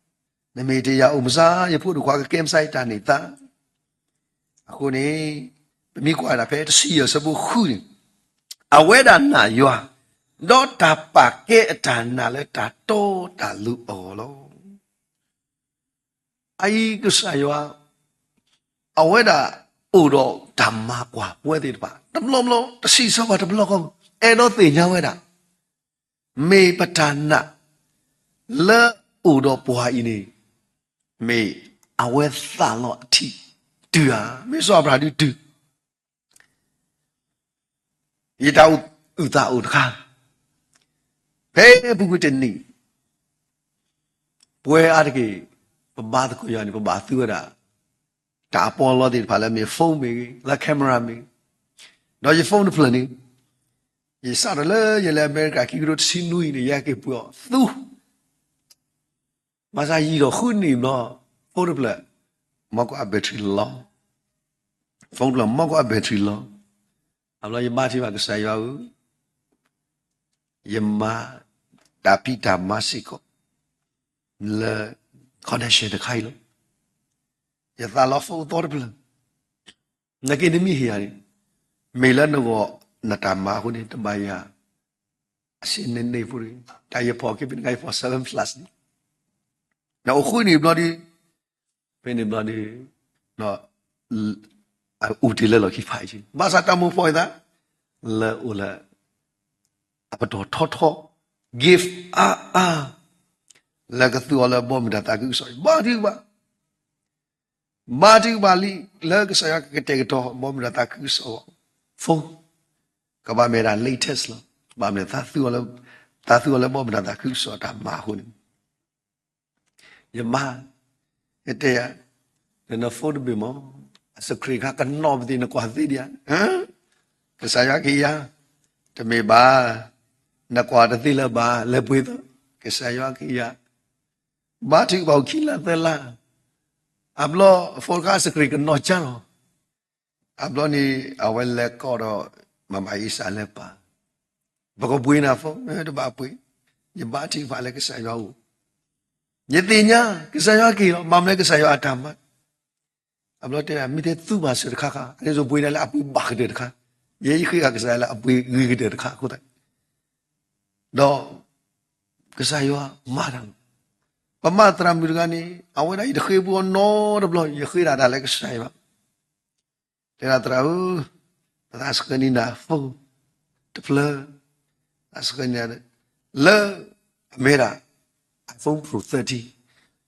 နမ့ၢ်တယာ်အိၣ်မုၢ်ဆါ ယဖိဒိၣ်ခွါကကဲမုၢ်ဆါ ယတၢ်န့ၢ်သါ အဃိန့ၣ်, ပမ့ၢ်ကွၢ်ဒၣ်ဖဲတဆံယဲၢ်ဆၢဖိဃုန့ၣ်, အဝဲဒၣ်နာ်ယွၤ, ဒီးတၢ်ပာ်ကဲအတၢ်နာ်လၢတၢ်တီတၢ်လိၤအဂီၢ်လီၤ. အအံၤကစၢ်ယွၤ, အဝဲဒၣ်အိၣ်ဒီးတၢ်မၤကွၢ်ပဝဲသ့ၣ်တဖၣ် တဘျီဘျီ တဆံးဆၢပှၤတဘျီဃီ, အဲၣ်ဒိးသ့ၣ်ညါဝဲဒၣ် မ့ၢ်ပတၢ်နာ်လၢအိၣ်ဒီးပှၤအံၤန့ၣ်, မ့ၢ်အဝဲသးလီၤအထံးတုၤဧါ, မ့ၢ်စီၤအၤဘြၤဟၣ်ဒုးတုၤ, ယတၢ်အုၣ်သးအိၣ်တခါ, ဖဲပူၤကွံာ်တနံၣ်, ပဝဲအါတက့ၢ် ပဘါသကိးယွၤန့ၣ် ပဘၣ်သူဝဲဒၣ် တၢ်အပီအလီသ့ၣ်တဖၣ်လၢမ့ၢ် phone မ့ၢ်ဂ့ၤ, လၢ camera မ့ၢ်ဂ့ၤ, ဒီးယ phone တဖျၢၣ်န့ၣ်, ယစးထီၣ်လၢယလဲၤအမဲရကၤ ခံကထိတဆံနွံအံၤန့ၣ် ယဟဲက့ၤပှ့ၤအီၤသူ ဘၣ်ဆၣ်ယံာ်ထီၣ်ဃုနံၣ်ဘျီ, phone တဖျၢၣ်, မ့ၢ်ကွၢ်အ battery လီၤ, phone တဖျၢၣ် မ့ၢ်ကွၢ်အ battery လီၤ, အဘျီယဘါထံၣ်ဘၣ်ကစၢ်ယွၤဧၢ, ယမၤတၢ်ဖံးတၢ်မၤစ့ၢ်ကီး လၢ connection တခါအံၤလီၤ. ယသးလီ phone သီတဖျၢၣ်, နက့နမ့ၢ်ဟ့ၣ်ယၤန့ၣ်, မ့ၢ်လၢနဂီၢ်နတၢ်မၤအဃိန့ၣ် တဘၣ်ယၤ အဆ့န့ၣ်န့ၣ်ဖိတဂ့ၤ, တၢ်ယဖီၣ်က့ၤဖဲန့ၣ်ခါ ယဖီၣ် seven plus န့ၣ်, နအိၣ်ဃုနံၣ်ဘျီဒီး, ဖဲန့ၣ်ဘျီဒီး, ဒီး, အိၣ်တ့ၢ်လၢလီၢ်ခံဖးအံၤ, ဘၣ်ဆၣ်တၢ်မိၣ်ဖီၣ်အသး လၢအိၣ်လၢ အပတီၢ်ထီထီ gift အါအါ လၢကသူအီၤလၢဘီမုၢ်တၢ်သးခုကစီၣ်, ဘါထုကဖၣ်, ဘါထုကဖၣ်လံ လၢကစၢ်ယွၤကကတဲာ်ကတီၤဘီမုၢ်တၢ်သးခုကစီၣ်အဂီၢ်, phone ကဘၣ်မ့ၢ်ဒၣ် latest လီၤ. ဘၣ်မနုၤ သးသူအီၤလၢဘီမုၢ်တၢ်သးခုကစီၣ်အတၢ်မၤအဃိန့ၣ် ယမါ ဟဲတဲယၤ, န phone တဘ့ၣ်မး, အ screen ခါကနီၣ်ပသ့ၣ် နကွၢ်သ့ဒံးဧါ, ကစၢ်ယွၤက့ၤယၤ, တမ့ၢ်ဘၣ်, နကွၢ်တသ့လၢၤဘၣ် လဲၤပှ့ၤသီ, ကစၢ်ယွၤက့ၤယၤ, ဘါထုကဖၣ်အိၣ်ခံလါသၢလါ, အဘျီ phone ခါ screen ကနီၣ်ကၢ်လီၤ. အဘျီန့ၣ် အဝဲလဲၤကိးဒီး မၤဘၣ်အံစၢ်လဲၤပာ်, ပကပှ့ၤနၤ phone, တဘၣ်ပှ့ၤ, ယဘါထုကဖၣ်လၢကစၢ်ယွၤအိၣ်, ယသ့ၣ်ညါ ကစၢ်ယွၤက့ၤလီၤ, မၤမနုၤလၢကစၢ်ယွၤအတၢ်မၤ, အဘျီတဲဒၣ် မ့ၢ်တဲသူဘၣ်စၢၤတခါခါ, အန့ၣ်စိၤပှ့ၤနၤလၢအပှ့ၤဘၣ်ကတၢၢ်တခါ, ယဲယဃ့ဂၤကစၢ်ယွၤလၢအပှ့ၤဂ့ၤကတၢၢ်တခါအဃိသတး ဒီး ကစၢ်ယွၤမၤတၢ်လီၤ. ပမၤသရၣ်မုၣ်တဂၤန့ၣ် အဝဲဒၣ်ယတဃ့ပှၤနီတဘျီ ယဃ့ဒၣ်တၢ်လၢကစၢ်ယွၤ, တဲဒၣ်သရၣ်ဧၢ, ပသးဆှၢန့ၢ်နၤ phone တဖျၢၣ်, သးဆှၢန့ၢ်နၤ လၢ အမ့ၢ်ဒၣ် iPhone Pro thirteen,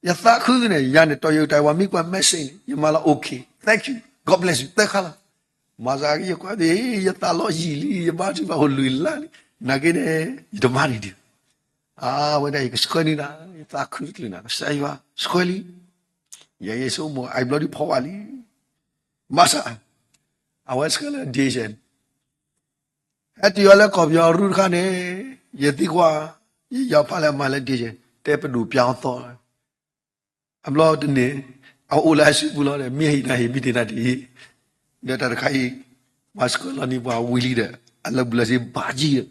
ယသးခုကန့ၣ် ယၤန့ၣ် တီၢ်ယိၤတၢ်ဝၤမ့ၢ်ကွၢ် message န့ၣ် ယမၤလီၤ okay, thank you, God bless you သၢခါလီၤ. မၤစၢ်က့ၤယကွၢ်သ့ၣ် ယသးလီယံာ်လံ ယဘါထုကဖၣ်အိၣ်လွံၢ်လါလံ, နာ်က့န့ၣ် ယတမၤန့ၢ်ဒံး, အဝဲဒၣ်ယကဆှၢန့ၢ်နၤ, ယသးခုတချုးနၤ ကစၢ်ယွၤဆှၢလံ, ယဲယဆိကမိၣ် အဘျီဒုးဖီၣ်ဘၣ်လံ, ဘၣ်ဆၣ် အဝဲဆှၢလၢ Dezeen ဟဲတုၤအီၤလၢကီၢ်ပယီၤရူတခါန့ၣ်, ယသံကွၢ်, ယယီၤဖးလၢအမၤလၢ Dezeen တဲပဒိၣ်ပျီအသီ, အဘျီတန့ၢ်, အအိၣ်လၢအစုပူၤလီၤဒီး မ့ၢ်ဟံးနၤဟံး မ့ၢ်တ့ၢ်နၤတ့ၢ်, ဒီးတၢ်တခါအံၤ, ပှၤဆှၢလီၤန့ၢ်ပှၤဝံၤလံဒီး အလၢာ်ဘူၣ်လၢာ်စ့ဘၣ်ကံဒီး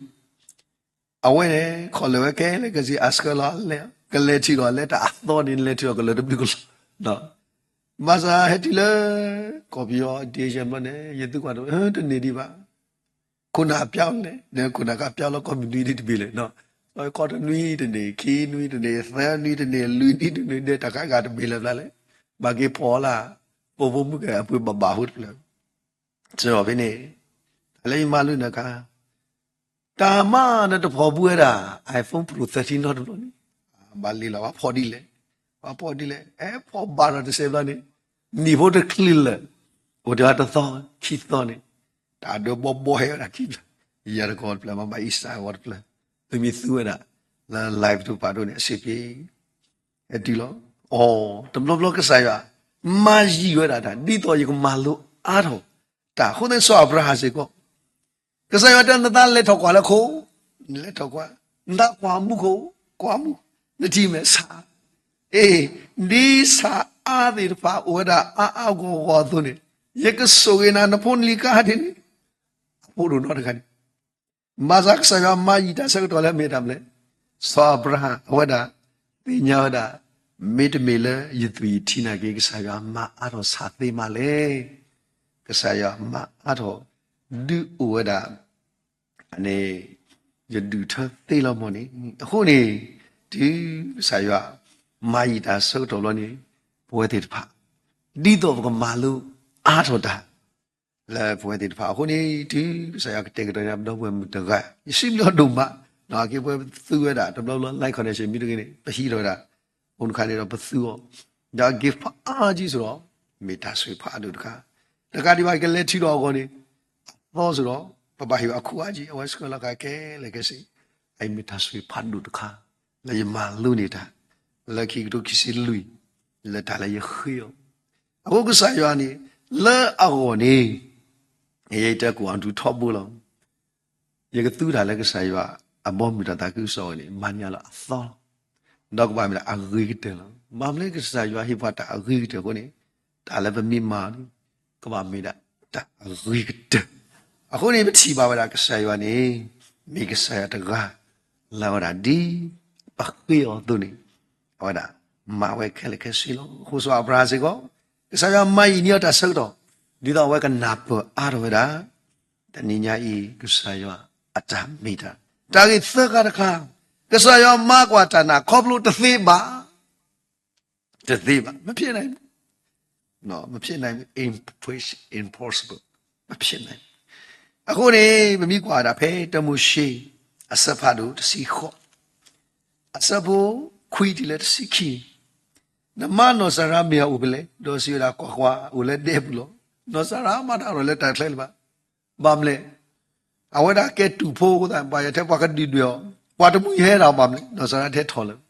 အဝဲန့ၣ် ခီၣ်လၢာ်ဝဲခဲလၢာ်ခဲဆ့ အဆှၢလီၤလဲၣ်, ကလဲၤထံၣ်ဒီးလဲၤတၢ်အသီန့ၣ် လဲၤထံၣ်ဒီးကလၢာ်တဘျုးကလီၤ, ဘၣ်ဆၣ်ဟဲတုၤလၢ ကီၢ်ပယီၤ Dezeen ဘျီန့ၣ် ယသံကွၢ်ဒီး တန့ၢ်ဒံးဘၣ်, ခိၣ်နၢ်အပျီလဲၣ်, ခိၣ်နၢ်ကပျီလီၤ ကိးမုၢ်နွံနံၤတဘ့ၣ်လဲၣ်, ကိးတနွံတန့ၢ်, ခံနွံတန့ၢ်, သၢနွံတန့ၢ်, လွံၢ်နံၤတန့ၢ်, ဒီးတၢ်ခါဂၤတဘ့ၣ်လၢၤဘျီလဲၣ်, ဘၣ်က့ၤဖီၣ်လၢ ပဖိမုၣ်ကဲအပှ့ၤဘၣ်ဘၣ်အဃိတဖျၢၣ်, စ့ၢ်ဖဲန့ၣ်, တၢ်လၢယမၤလိန့ၣ်အခါ တၢ်မၤနတဖီၣ်ဘူးဝဲဒၣ် iPhone Pro thirteen နီတဘျီန့ၣ်, ဘၣ်လံလီၤ ပှၤဖီၣ်ဒ်လဲၣ်, ပှၤဖီၣ်ဒ်လဲၣ်, အဲ ဖီၣ်ဘၣ်ဒီးတစဲးဘျီန့ၣ်, နံၣ်ဖိတချုးလၢာ်, အိၣ်ဒီးတသီ, ခံသီန့ၣ်, တၢ်ဒၢဘီဘီဟဲဝဲဒၣ်ခံဖျၢၣ်, ယၤတကီၢ်တဖျၢၣ် မၤဘၣ်အံစၢ်ဝဲတဖျၢၣ်, သုမ့ၢ်သူဝဲဒၣ်, လၢ live တဖၣ်ဒိၣ်န့ၣ် အစ့ဖ့ ဟဲတုၤလီၤ, အီ, တဘျီဘျီကစၢ်ယွၤ, မၤယံာ်ဝဲဒၣ်တၢ် ဒ်သိးယကမၤလိအါထီၣ်, တၢ်အဃိသတးစီၤအၤဘြၤဟၣ်စ့ၢ်ကီး ကစၢ်ယွၤတဲ နသးလဲၤထီၣ်ကွၢ်လၢခိ, နလဲၤထီၣ်ကွၢ်, နသးကွၢ်မူခိၣ်, ကွၢ်မူ, နထံၣ်မဲာ်ဆှး, အ့, ဒ်ဆှးအါသ့ၣ်တဖၣ်အိၣ်ဝဲဒၣ်အါအါဂီၢ်ဂီၢ်အသိးန့ၣ်, ယကဆိၣ်ဂ့ၤနၤ နဖိနလံၤကါဒ်န့ၣ်, အဖိဒိၣ်နီတဂၤန့ၣ်, ဘၣ်ဆၣ်ကစၢ်ယွၤမၤယံာ်တၢ်ဆၢကတီၢ်လၢမ့ၢ်တၢ်မနုၤလဲၣ်, စီၤအၤဘြၤဟၣ် အဝဲဒၣ် သ့ၣ်ညါဝဲဒၣ်, မ့တမ့ၢ်လၢယသွံၣ်ယထံနာ်က့ ကစၢ်ယွၤမၤအါထီၣ်ဆၣ်သ့မးလဲၣ်, ကစၢ်ယွၤမၤအါထီၣ်, ဒုးအိၣ်ဝဲဒၣ် န့ၣ်, ယဒုးထၢသ့လီၤမၢ်န့ၣ်, အဃိန့ၣ်, တုၤကစၢ်ယွၤမၤယံာ်တၢ်ဆၢကတီၢ်ဘျီန့ၣ်, ပဝဲသ့ၣ်တဖၣ်, ဒ်သိးပကမၤလိအါထီၣ်တၢ်, လၢပဝဲသ့ၣ်တဖၣ်အဃိန့ၣ်, တုၤကစၢ်ယွၤကတဲာ်ကတီၤန့ၢ်ပဒီပုၢ်ဝဲၢ်မုၣ်တဂၤ, ယစံးဘျုးအီၤဒိၣ်မး, ဒီးက့ၤပဝဲပသူဝဲဒၣ် တဘျီဘျီ live connection မ့ၢ်တဂ့ၤန့ၣ် ပဟံးထီၣ်ဝဲဒၣ်, အိၣ်တခါန့ၣ်ဒီးပသူအီၤ, ဒီးအ gift ဖးအါကံစိဒီး, မ့ၢ်တၢ်ဆိၣ်ဂ့ၤဖးဒိၣ်တခါ, တကးဒံးဘၣ် ယကလဲၤထံၣ်ဒီးအဂီၢ်န့ၣ်, အသီစိဒီး, ပဘၣ်ဟ့ၣ်အခိၣ်အါကံ အဝဲဆှၢလီၤဃာ်ခဲလၢာ်ခဲဆ့, အအံၤမ့ၢ်တၢ်ဆိၣ်ဂ့ၤဖးဒိၣ်တခါ, လၢယမၤလိန့ၢ်တၢ်, လၢခံကထိခံဆံလွံၢ်, လၢတၢ်လၢယဃ့အီၤ, အဃိကစၢ်ယွၤန့ၣ်, လၢအဂီၢ်န့ၣ်, ယတဲကိးအီၤဒုးထီဘိလီၤ. ယကသူတၢ်လၢကစၢ်ယွၤအဘီမုၢ်တၢ်သးခုကစီၣ်န့ၣ် မၤန့ၢ်လၢအသီလီၤ. ဒီးကဘၣ်မ့ၢ်ဒၣ်အဂ့ၤကတၢၢ်လီၤ. ဘၣ်မနုၤလၢကစၢ်ယွၤဟ့ၣ်ပှၤတၢ်အဂ့ၤကတၢၢ်အဃိန့ၣ်, တၢ်လၢပမ့ၢ်မၤန့ၣ်, ကဘၣ်မ့ၢ်ဒၣ်တၢ်အဂ့ၤကတၢၢ်. အဃိန့ၣ် ပထံၣ်ဘၣ်ဝဲဒၣ်ကစၢ်ယွၤန့ၣ်, မ့ၢ်ကစၢ်ယွၤတဂၤ လၢအဝဲဒၣ်ဒ်ပဃ့အီၤအသိးန့ၣ်, အဝဲဒၣ်မၤဝဲခဲလၢာ်ခဲဆ့လီၤ. အဃိစီၤအၤဘြၤဟၣ်စ့ၢ်ကီး, ကစၢ်ယွၤမၤယံာ်န့ၢ်အီၤတၢ်ဆၢကတီၢ်, ဒ်သိးအဝဲကနၢ်ပၢၢ်အါထီၣ်ဝဲဒၣ် တနံၤညါအံၤ ကစၢ်ယွၤအတၢ်မ့ၢ်တၢ်, တၢ်ဂ့ၢ်သၢခါတခါ, ကစၢ်ယွၤမၤကွၢ်တၢ်နာ်ခီဖျိတသ့ဘၣ်, တသ့ဘၣ်, မဖျဲးနၤ မဖြစ်နိုင်ဘူး, impossible, မဖြစ်နိုင်ဘူး. အဃိန့ၣ် ပမ့ၢ်ကွၢ်ဝဲဒၣ်ဖဲတၢမိၤၡ့ အဆၢဖးဒိၣ်တဆံဃိး, အဆၢဖိခွံတုၤလၢတဆံခံ, နမါနီၢ်စၤရါမ့ၢ်အအိၣ်ဖဲလဲၣ်, ဒီးစံးဝဲဒၣ် ကွၢ်ကွၢ်, အိၣ်လၢဒဲပူၤလီၤ. နီၢ်စၤရါမၤတၢ်ဒီးလၢတၢ်ချၢလၢၤဘၣ်. ဘၣ်မနုၤလဲၣ်, အဝဲဒၣ်ကဲတူၢ်ဖိအဃိသတး ပှၤယထဲပှၤကဒုၣ်ဒွဲၣ်အီၤ, ပှၤတမှံၤဟဲဒၣ်အီၤဘၣ်မနုၤလဲၣ်, နီၢ်စၤရါထဲထီၣ်လၢၤ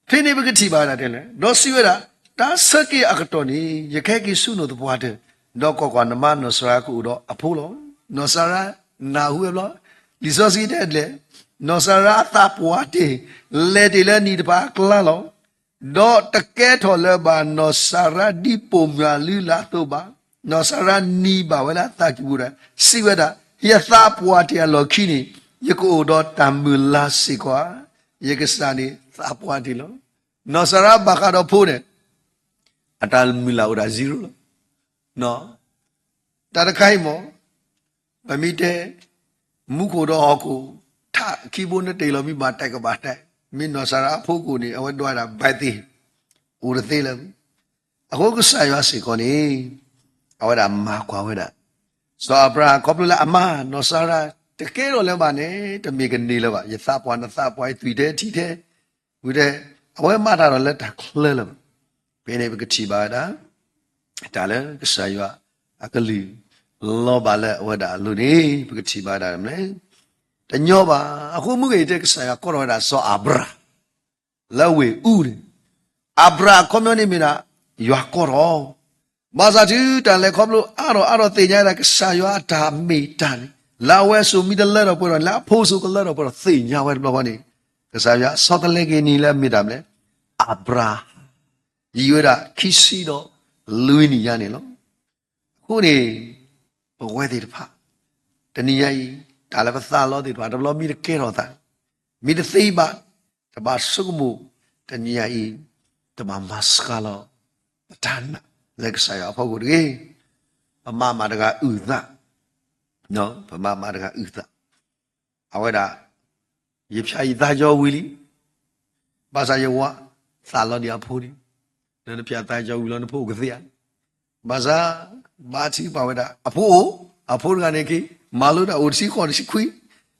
ဖဲန့ၣ်ပကထံၣ်ဘၣ်ဝဲဒၣ်တဲလဲၣ်, ဒီးစံးဝဲဒၣ်, တၢ်ဆၢက့ၤအကတီၢ်န့ၣ် ယကဟဲက့ၤဆူနိၣ်သပှၢ်တၢၢ်, ဒီးကွၢ်ကွၢ်, နမါနီၢ်စၤရါကအိၣ်ဒီးအဖိလီၤ. နီၢ်စၤရါနၢ်ဟူဝဲဘျီ, လံာ်စီဆှံတဲဒ်လဲၣ်, နီၢ်စၤရါအသးပှၢ်တ့ၢ်, လဲၤတ့ၢ်လၢနံၤတဖၣ်အကျါလီၤ. ဒီးတကဲထီၣ်လၢၤဘၣ်နီၢ်စၤရါဒ်ပိာ်မုၣ်အလုၢ်အလၢ်အသိးဘၣ်. နီၢ်စၤရါနံၤဘၣ်ဝဲလၢအသးကံၢ်ပူၤဒီး စံးဝဲဒၣ်, ယသးပှၢ်တ့ၢ်အလီၢ်ခံန့ၣ် ယကအိၣ်ဒီးတၢ်မုၢ်လၢ်စ့ၢ်ကီးဧါ. ယကစၢ်န့ၣ်သးပှၢ်တ့ၢ်လီၤ. နီၢ်စၤရါဘၣ်ဃးဒီးဖိန့ၣ် အတၢ်မုၢ်လၢ်အိၣ်ဒၣ် zero လီၤ. တၢ်တခါအံၤမ့ၢ် ပမ့ၢ်တဲ မူခိၣ်ဒီးဟီၣ်ခိၣ် ထးခံဘိနတ့ၢ်လီၤမံဘၣ်တၢ်ကဘၣ်တၢ်, မ့ၢ်နီၢ်စၤရါအဖိကိၣ်န့ၣ် အဝဲဒွးဒၣ် ဘၣ်သ့ၣ် အိၣ်တသ့လၢၤ. အဃိကစၢ်ယွၤစ့ၢ်ကီးန့ၣ် အဝဲဒၣ်မၤကွၢ်ဝဲဒၣ် စီၤအၤဘြၤဟၣ် ခီဖျိလၢအမါ နီၢ်စၤရါ တကဲထီၣ်လၢၤဘၣ်န့ၣ် တမ့ၢ်ကန့ၢ်လၢၤဘၣ်, ယသးပှၢ်နသးပှၢ် ယသွံၣ်ထဲထံထဲ ဝံၤတဲ အဝဲမၤတၢ်ဒီးလၢတၢ်ချၢလၢၤဘၣ်. ဖဲန့ၣ်ပကထံၣ်ဘၣ်ဝဲဒၣ် တၢ်လၢကစၢ်ယွၤအကလုၢ် လီၤဘၣ်လၢအဝဲဒၣ်အလိၤန့ၣ် ပကထံၣ်ဘၣ်ဝဲဒၣ်မနုၤလဲၣ်, တညီဘၣ်. အဃိမုၢ်ဂ့ၤအံၤတဲ ကစၢ်ယွၤကိးထီၣ်ဝဲဒၣ်စီၤအၤဘြၤဟၣ် လၢဝ့ၢ်အူန့ၣ်, အၤဘြၤဟၣ်အခီပညီန့ၣ်မ့ၢ်ဒၣ် ယွၤကိးထီၣ် ဘၣ်ဆၣ်တုၤတၢ်လဲၤခီဖျိအါထီၣ်အါထီၣ် သ့ၣ်ညါဝဲဒၣ်ကစၢ်ယွၤအတၢ်မ့ၢ်တၢ်န့ၣ် လၢအဝဲအစိၤမ့ၢ်တလၢထီၣ်ပှဲၤထီၣ်န့ၣ် လၢအဖိစိၤကလၢထီၣ်ပှဲၤထီၣ် သ့ၣ်ညါဝဲတဘျီဃီန့ၣ် ကစၢ်ယွၤဆီတလဲက့ၤနံၤလၢအမ့ၢ်တၢ်မနုၤလဲၣ်, အၤဘြၤဟၣ် ယံာ်ဝဲဒၣ်ခံဆံဒီးလွံၢ်နံၣ်ညါန့ၣ်လီၤ. အဃိန့ၣ် ပဝဲသ့ၣ်တဖၣ် တနံၤညါအံၤ တၢ်လၢပသးလီသ့ၣ်တဖၣ် တဘျီမ့ၢ်တကဲထီၣ်သး, မ့ၢ်တသ့ဘၣ်, တဘၣ်ဆိကမိၣ်, တနံၤညါအံၤ တဘၣ်မၤစှၤလီၤ ပတၢ်နာ်လၢကစၢ်ယွၤအဖီခိၣ်တဂ့ၤ. ပမၤမးတဂၤအုၣ်သး, ပမၤမးတဂၤအုၣ်သး, အဝဲဒၣ် ယဖၠးယသးကၠီဝံၤလံ, ဘၣ်ဆၣ်ယဝၤ သးလီဒံးအဖိန့ၣ်, နနဖၠးသးကၠီဝံၤလီၤ နဖိအိၣ်ကသ့ဧါ. ဘၣ်ဆၣ် ဘါထုကဖၣ်ဝဲဒၣ် အဖိအိၣ်, အဖိတဂၤန့ၣ်က့ၤ မၤလိတၢ်အိၣ်တဆံဃိးတဆံခွံ.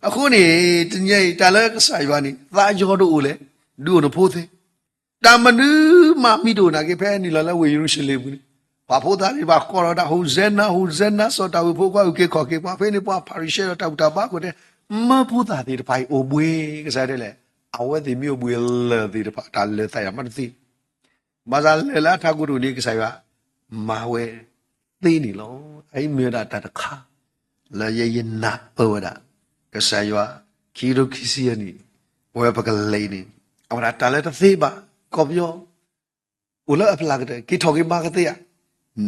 အဃိန့ၣ် တနံၤညါအံၤ တၢ်လၢကစၢ်ယွၤန့ၣ် သးကၠီတအိၣ်လဲၣ်, ဒုးအိၣ်နဖိသ့ တၢ်မနုၤမးမံတအိၣ်နာ်က့ ဖဲနုာ်လီၤလၢဝ့ၢ်ယရူၤၡလ့ၣ်ပူၤန့ၣ်, ပှၤဖိသၣ်သ့ၣ်တဖၣ်ကိးထီၣ်တၢ် Hosanna, Hosanna စီၤဒၤဝံးအဖိခွါအုၣ်က့ၤခီၣ်က့ၤ, ပှၤဖဲန့ၣ်ပှၤဖၤရံၤၡဲဒီးတၢ်ဘူၣ်တၢ်ဘါခိၣ်တဲ, မၢဖိသၣ်သ့ၣ်တဖၣ်အံၤအိၣ်ဘှံး, ကစၢ်ယွၤတဲလဲၣ်, အဝဲသ့ၣ်မ့ၢ်အိၣ်ဘှံးလၢာ်သ့ၣ်တဖၣ် တၢ်လၢာ်သးယၤမ့ၢ်တသ့ ဘၣ်ဆၣ်လၢာ်လၢအထးကိတိၣ်န့ၣ် ကစၢ်ယွၤမၤဝဲသ့န့ၣ်လီၤ. အအံၤမ့ၢ်ဝဲဒၣ်တၢ်တခါ လၢယဲယနၢ်ပၢၢ်ဝဲဒၣ် ကစၢ်ယွၤ ခံကထိခံဆံယဲၢ်နံၣ် ပဝဲပကလဲၤအံၤန့ၣ် အဝဲဒၣ်တၢ်လၢတသ့ဘၣ် ကီၢ်ပယီၤ အိၣ်လၢအဖျါကတၢၢ် က့ၤထီၣ်က့ၤမၤကသ့ဧါ,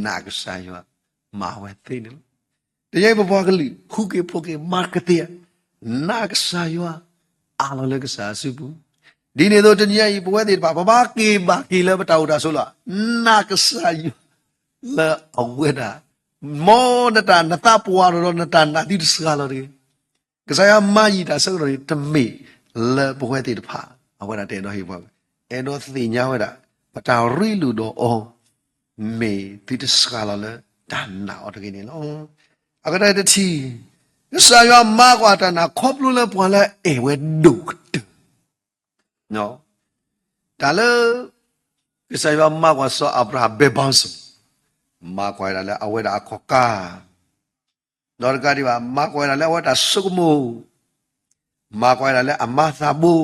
နာ်ကစၢ်ယွၤ မၤဝဲသ့န့ၣ်လီၤ. တနံၤအံၤပပှၤကလုာ် ဃုက့ၤဖိးက့ၤမၤကသ့ဧါ, နာ်ကစၢ်ယွၤ အးလီၤလၢကစၢ်အစုပူၤ. ဒ်န့ၣ်အသိးတနံၤအံၤ ပဝဲသ့ၣ်တဖၣ် ပဘၣ်က့ၤဘၣ်က့ၤလၢပတၢ်အိၣ်တၢ်ဆိးလီၤ, နာ်ကစၢ်ယွၤ လၢအဝဲဒၣ် မ်နတၢ်နသးပှၢ်ထီၣ်ဒီးနတၢ်နာ်သုတစှၤလီၤတဂ့ၤ. ကစၢ်ယွၤမၤယံာ်တၢ်ဆၢကတီၢ်န့ၣ် တမ့ၢ်လၢပဝဲသ့ၣ်တဖၣ် အဝဲဒၣ်တအဲၣ်ဒိးဟ့ၣ်ပှၤ, အဲၣ်ဒိးသ့ၣ်ညါဝဲဒၣ် ပတၢ်ရ့လိာ်ဒီးအီၤ မ့ၢ်သုတစှၤလီၤလၢတၢ်နာ်အီၤတဂ့ၤန့ၣ်လီၤ. အကတၢၢ်တထံၣ် ကစၢ်ယွၤမၤကွၢ်တၢ်နာ်ခီဖျိလၢပှၤလၢအအဲၣ်ဝဲဒိၣ်ကတၢၢ် တၢ်လၢ ကစၢ်ယွၤမၤကွၢ်စီၤအၤဘြၤဟၣ် ဘဲဘါစၢၤ, မၤကွၢ်ဝဲဒၣ်လၢအဝဲဒၣ်အခီၣ်ကါ, ဒီးတကးဒံးဘၣ် မၤကွၢ်ဝဲဒၣ်လၢအဝဲတၢ်ဆိကမိၣ်, မၤကွၢ်ဝဲဒၣ်လၢအမၤသးဘိ,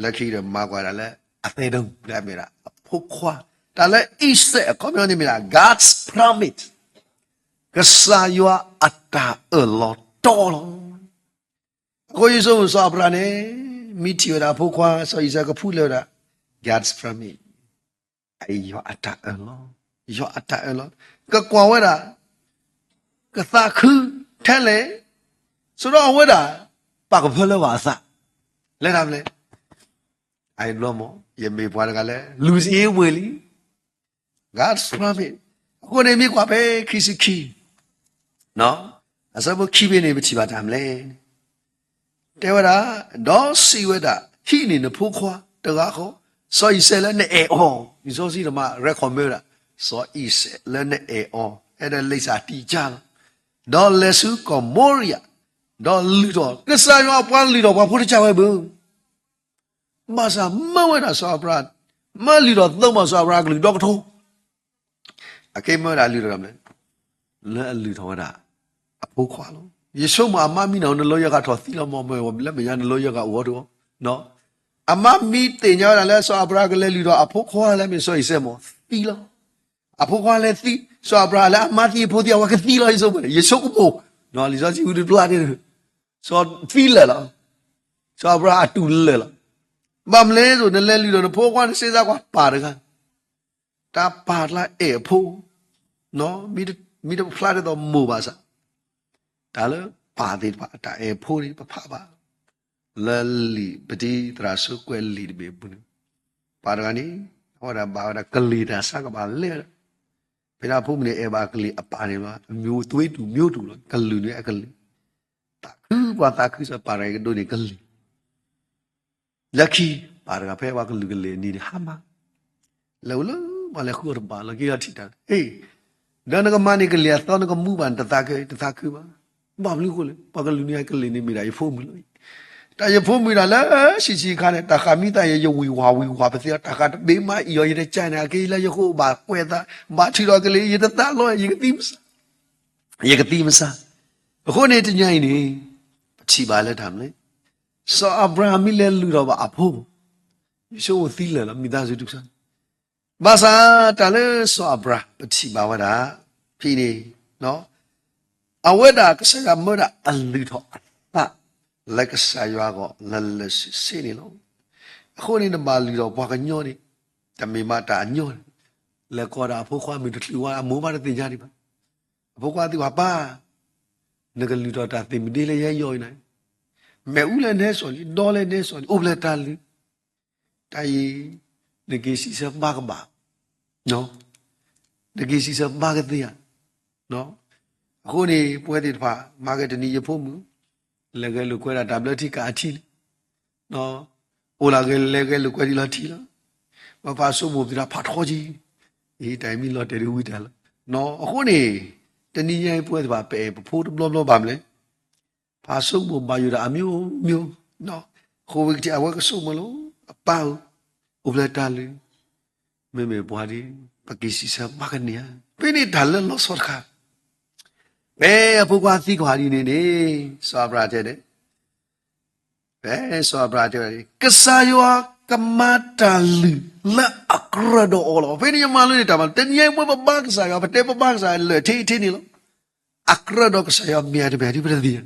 လၢခံဒီးမၤကွၢ်ဝဲဒၣ်လၢအသဲဒၢ လၢအမ့ၢ်ဒၣ်အဖိခွါ, တၢ်လၢအံၤစဲးအခီပညီန့ၣ်မ့ၢ်ဒၣ် God's promise, ကစၢ်ယွၤအတၢ်အၢၣ်လီၤတီလီၤ. အဃိယဆိကမိၣ်စီၤအၤဘြၤဟၣ်န့ၣ် မ့ၢ်ထံၣ်ဝဲဒၣ်အဖိခွါ စီၤအံၣ်စၢးကဖှူလၢာ်ဝဲဒၣ် God's promise, ယွၤအတၢ်အၢၣ်လီၤ, ယွၤအတၢ်အၢၣ်လီၤ, ကကွၢ်ဝဲဒၣ် ကသးခုထဲလဲၣ်, ဆိဒီးအဝဲဒၣ် ပာ်ကဖၢလၢပှၤအသး, လၢတၢ်မနုၤလဲၣ်, အအံၤဘျီမ့ၢ် ယမ့ၢ်ပှၤတဂၤလၢ လူၤစ့ဝ့ၤလံ God's promise. အဃိန့ၣ်မ့ၢ်ကွၢ်ဖဲခံဆံခံ အဆၢဖိခံဖဲန့ၣ် ပထံၣ်ဘၣ်တၢ်မနုၤလဲၣ်, တဲဝဲဒၣ်, ဒီးစံးဝဲဒၣ်, ဟံးန့ၢ်နဖိခွါတဂၤဃီ, စီၤအံၣ်စဲးလၢနအဲၣ်အီၤ, လံာ်စီဆှံတမၤ record မ့ၢ်ဝဲဒၣ်, စီၤအံၤစဲးလၢနအဲၣ်အီၤ အဲၣ်ဒိးလံာ်စၢ်တံၢ်ကၢ်လီၤ. ဒီးလဲၤဆူကီၢ်မိရံယၤ, ဒီးလုၢ်ထီၣ်, ကစၢ်ယွၤအပှၤလုၢ်ထီၣ်ပှၤဖိတကၢ်ဝဲဘၣ်. ဘၣ်ဆၣ်မၢဝဲဒၣ်စီၤအၤဘြၤဟၣ်, မၢလုၢ်ထီၣ်သၢမီၤစီၤအၤဘြၤဟၣ်ကလုၢ်ဒီကထိ, အကဲမၢဝဲဒၣ်လုၢ်ထီၣ်မလဲၣ်, လၢအလုၢ်ထီၣ်ဝဲဒၣ် အဖိခွါလီၤ. ယဆိကမိၣ်အမါမံနီၤ နလီယဂၤထီၣ်သံလီၤမၢ်မၢ် လၢမဲာ်ညါနလီယဂၤအိၣ်အီၤတဝီ, အမါမံသ့ၣ်ညါဝဲဒၣ်လၢစီၤအၤဘြၤဟၣ်ကလဲၤလုၢ်ထီၣ်အဖိခွါလၢမ့ၢ်စီၤအံၤစဲးမၢ်သံလီၤ. အဖိခွါလဲၤသံ, စီၤအၤဘြၤဟၣ်လၢအမါသံအဖိသံအဝဲကသံလီၤ ယဆိကမိၣ်, ယဆိကမိၣ်, လံာ်စီဆှံဝံတဖျါန့ၣ်, စီၤသံလၢာ်လီၤ. စီၤအၤဘြၤဟၣ်အတူၢ်လၢာ်လီၤ. ဘၣ်မနုၤလဲၣ် နလဲၤလုၢ်ထီၣ်နဖိခွါ နစ့စါကွၢ်ပၢ်တဂၤ, တၢ်ပၢ်တဂၤအဲၣ်အဖိ, မ့ၢ်တဖျါဒ်သိးမိၢ်ဘၣ်ဆၣ်, တၢ်လၢပၢ်သ့ၣ်တဖၣ်အတၢ်အဲၣ်အဖိန့ၣ် ပဖးဘၣ် လၢလံာ်ပတံၤသရၣ်စိကွဲးလံာ်တဘ့ၣ်အပူၤန့ၣ်, ပၢ်တဂၤန့ၣ် အဝဲဒၣ်ဘၣ်ဝဲဒၣ်ကလံၤတၢ်ဆါကဘၣ်လဲၣ်, ဖဲန့ၣ်အဖိမုၣ်န့ၣ် အဲၣ်ဘၣ်ကလံၤအပၢ်န့ၣ်လီၤ. အမျိုးသွေးတူမျိုးတူလီၤ, ကလုာ်န့ၣ်အကလုာ်, သးခုပှၤသးခုစၢ် ပၢ်တဂၤကဒိးန့ၢ်ကလံၤ လၢခံ, ပၢ်တဂၤဖဲပှၤကလုာ်ကလံၤအနံၤန့ၣ် ဟါမၢ်, လဲၤအိၣ်လၢပှၤလဲၤဃုအီၤတဘၣ်လီၤ က့ၤလီၤထံၣ်တၢ်, ဟ့ၣ်, ဒီးနကမၤန့ၢ်ကလံၤအသီနကမူဘၣ် နတသးခု တသးခုဘၣ်, ဘၣ်မနုၤအဃိလဲၣ် ပှၤကလုာ်န့ၣ်ကလံၤန့ၣ်မ့ၢ်ဒၣ်ယဖိမုၣ်လီၤ. တၢ်ယဖိမုၣ်ဒၣ်လၢဆံးဆံးအခါန့ၣ် တၢ်ဃးမံသးယဲ ယဝံၤဝါဝံၤဝါပသ့အီၤ တၢ်ဃးတဘ့ၣ်မးအံၤအီၤ ယတကၢန့ၣ် အက့ၤလၢယဃိဘၣ်ကွဲးသး, ဘၣ်ထုးထီၣ်ကလံၤ ယတသးလီၤ ယကသံ ယကသံမစါ. အဃိန့ၣ်တနံၤအံၤန့ၣ် ပထံၣ်ဘၣ်လၢတၢ်မနုၤလဲၣ်, စီၤအၤဘြၤဟၣ်မ့ၢ်လဲၤလုၢ်ထီၣ်ဘၣ်အဖိ, ယဆိကမိၣ်သံလၢာ်လီၤ မိသားစုတစု, ဘၣ်ဆၣ်တၢ်လၢစီၤအၤဘြၤဟၣ် ပထံၣ်ဘၣ်ဝဲဒၣ် ဖဲန့ၣ် အဝဲဒၣ်ကစၢ်ယွၤမၢဒၣ်အလုၢ်ထီၣ်အသး လၢကစၢ်ယွၤအဂီၢ်လၢလၢဆ့ဆ့န့ၣ်လီၤ. အဃိန့ၣ်နဘၣ်လုၢ်ထီၣ်ပှၤကညီန့ၣ် တမ့ၢ်ဘၣ်တၢ်အညီန့ၣ်, လဲၤကိးဒီးအဖိခွါမုၣ်တချုးဝဲ အမိၢ်ဘၣ်တသ့ၣ်ညါဒံးဘၣ်. အဖိခွါသံကွၢ်ပၢ်, နကလုၢ်ထီၣ်တၢ်သ့ၣ်မုၢ်ဒ့လၢယဟဲယီၤအံၤန့ၣ်, မ့ၣ်အူလဲၣ်နဟဲစိာ်လံ, ဒီလဲၣ်နဟဲစိာ်လံ, အိၣ်ဖျဲၣ်တၢ်လုၢ် တၢ်အံၤ နက့ၤစံးဆၢပၢ်ကဘၣ်, နက့ၤစံးဆၢပၢ်ကသ့ဧါ. အဃိန့ၣ် ပဝဲသ့ၣ်တဖၣ် မၤကဲတနံၤယဖိမုၣ် လဲၤဂဲၤလိာ်ကွဲဒၣ်တၢ်ဘျၢထံကးအထံလံ, အိၣ်လၢဂဲၤလဲၤဂဲၤလိာ်ကွဲဒ်လီၤထံလီၤ, ပှၤဖးဆိကမိၣ်ပသ့ၣ်တဖၣ်ဖးထီက့ၤ, အံၤတၢ်အံၤမ့ၢ်လီၤတဲာ်ဒ်ဝံတၢ်လီၤ. အဃိန့ၣ် တနံၤညါအံၤပဝဲသ့ၣ်တဖၣ် ပအဲၣ်ပဖိတဘျီဘျီဘၣ်မနုၤလဲၣ် ဖးဆိကမိၣ်ဘၣ်ယိၣ်ဒၣ်အမျိုးမျိုး, ဃိဝဲကထံၣ်အဝဲကဆိကမိၣ်လီၤ, အပၢ်ဧၢ, အိၣ်ဖျဲၣ်တၢ်လုၢ်, မ့မ့ၢ်ပှၤဒ် ပက့ၤစံးဆၢပၢ်ကန့ၢ်ဧါ. ဖဲန့ၣ်တၢ်လၢလီၤဆီတခါ, ဖဲအဖိခွါသံကွၢ်ဒ်န့ၣ်န့ၣ် စီၤအၤဘြၤဟၣ်တဲန့ၣ်, ဖဲစီၤအၤဘြၤဟၣ်တဲဝဲဒၣ် ကစၢ်ယွၤကမၤတၢ်လုၢ်လၢအကြၢးဒီးအီၤလီၤ. ဖဲန့ၣ်ယမၤလိန့ၣ် တၢ်မၤ တနံၤအံၤပဝဲပဘါကစၢ်ယွၤ ပတဲပဘါကစၢ်ယွၤလၢာ်ထဲအံၤထဲန့ၣ်လီၤ. အကြၢးဒီးကစၢ်ယွၤမ့ၢ်အတမ့ၢ်ဒ်ပတသ့ၣ်ညါ,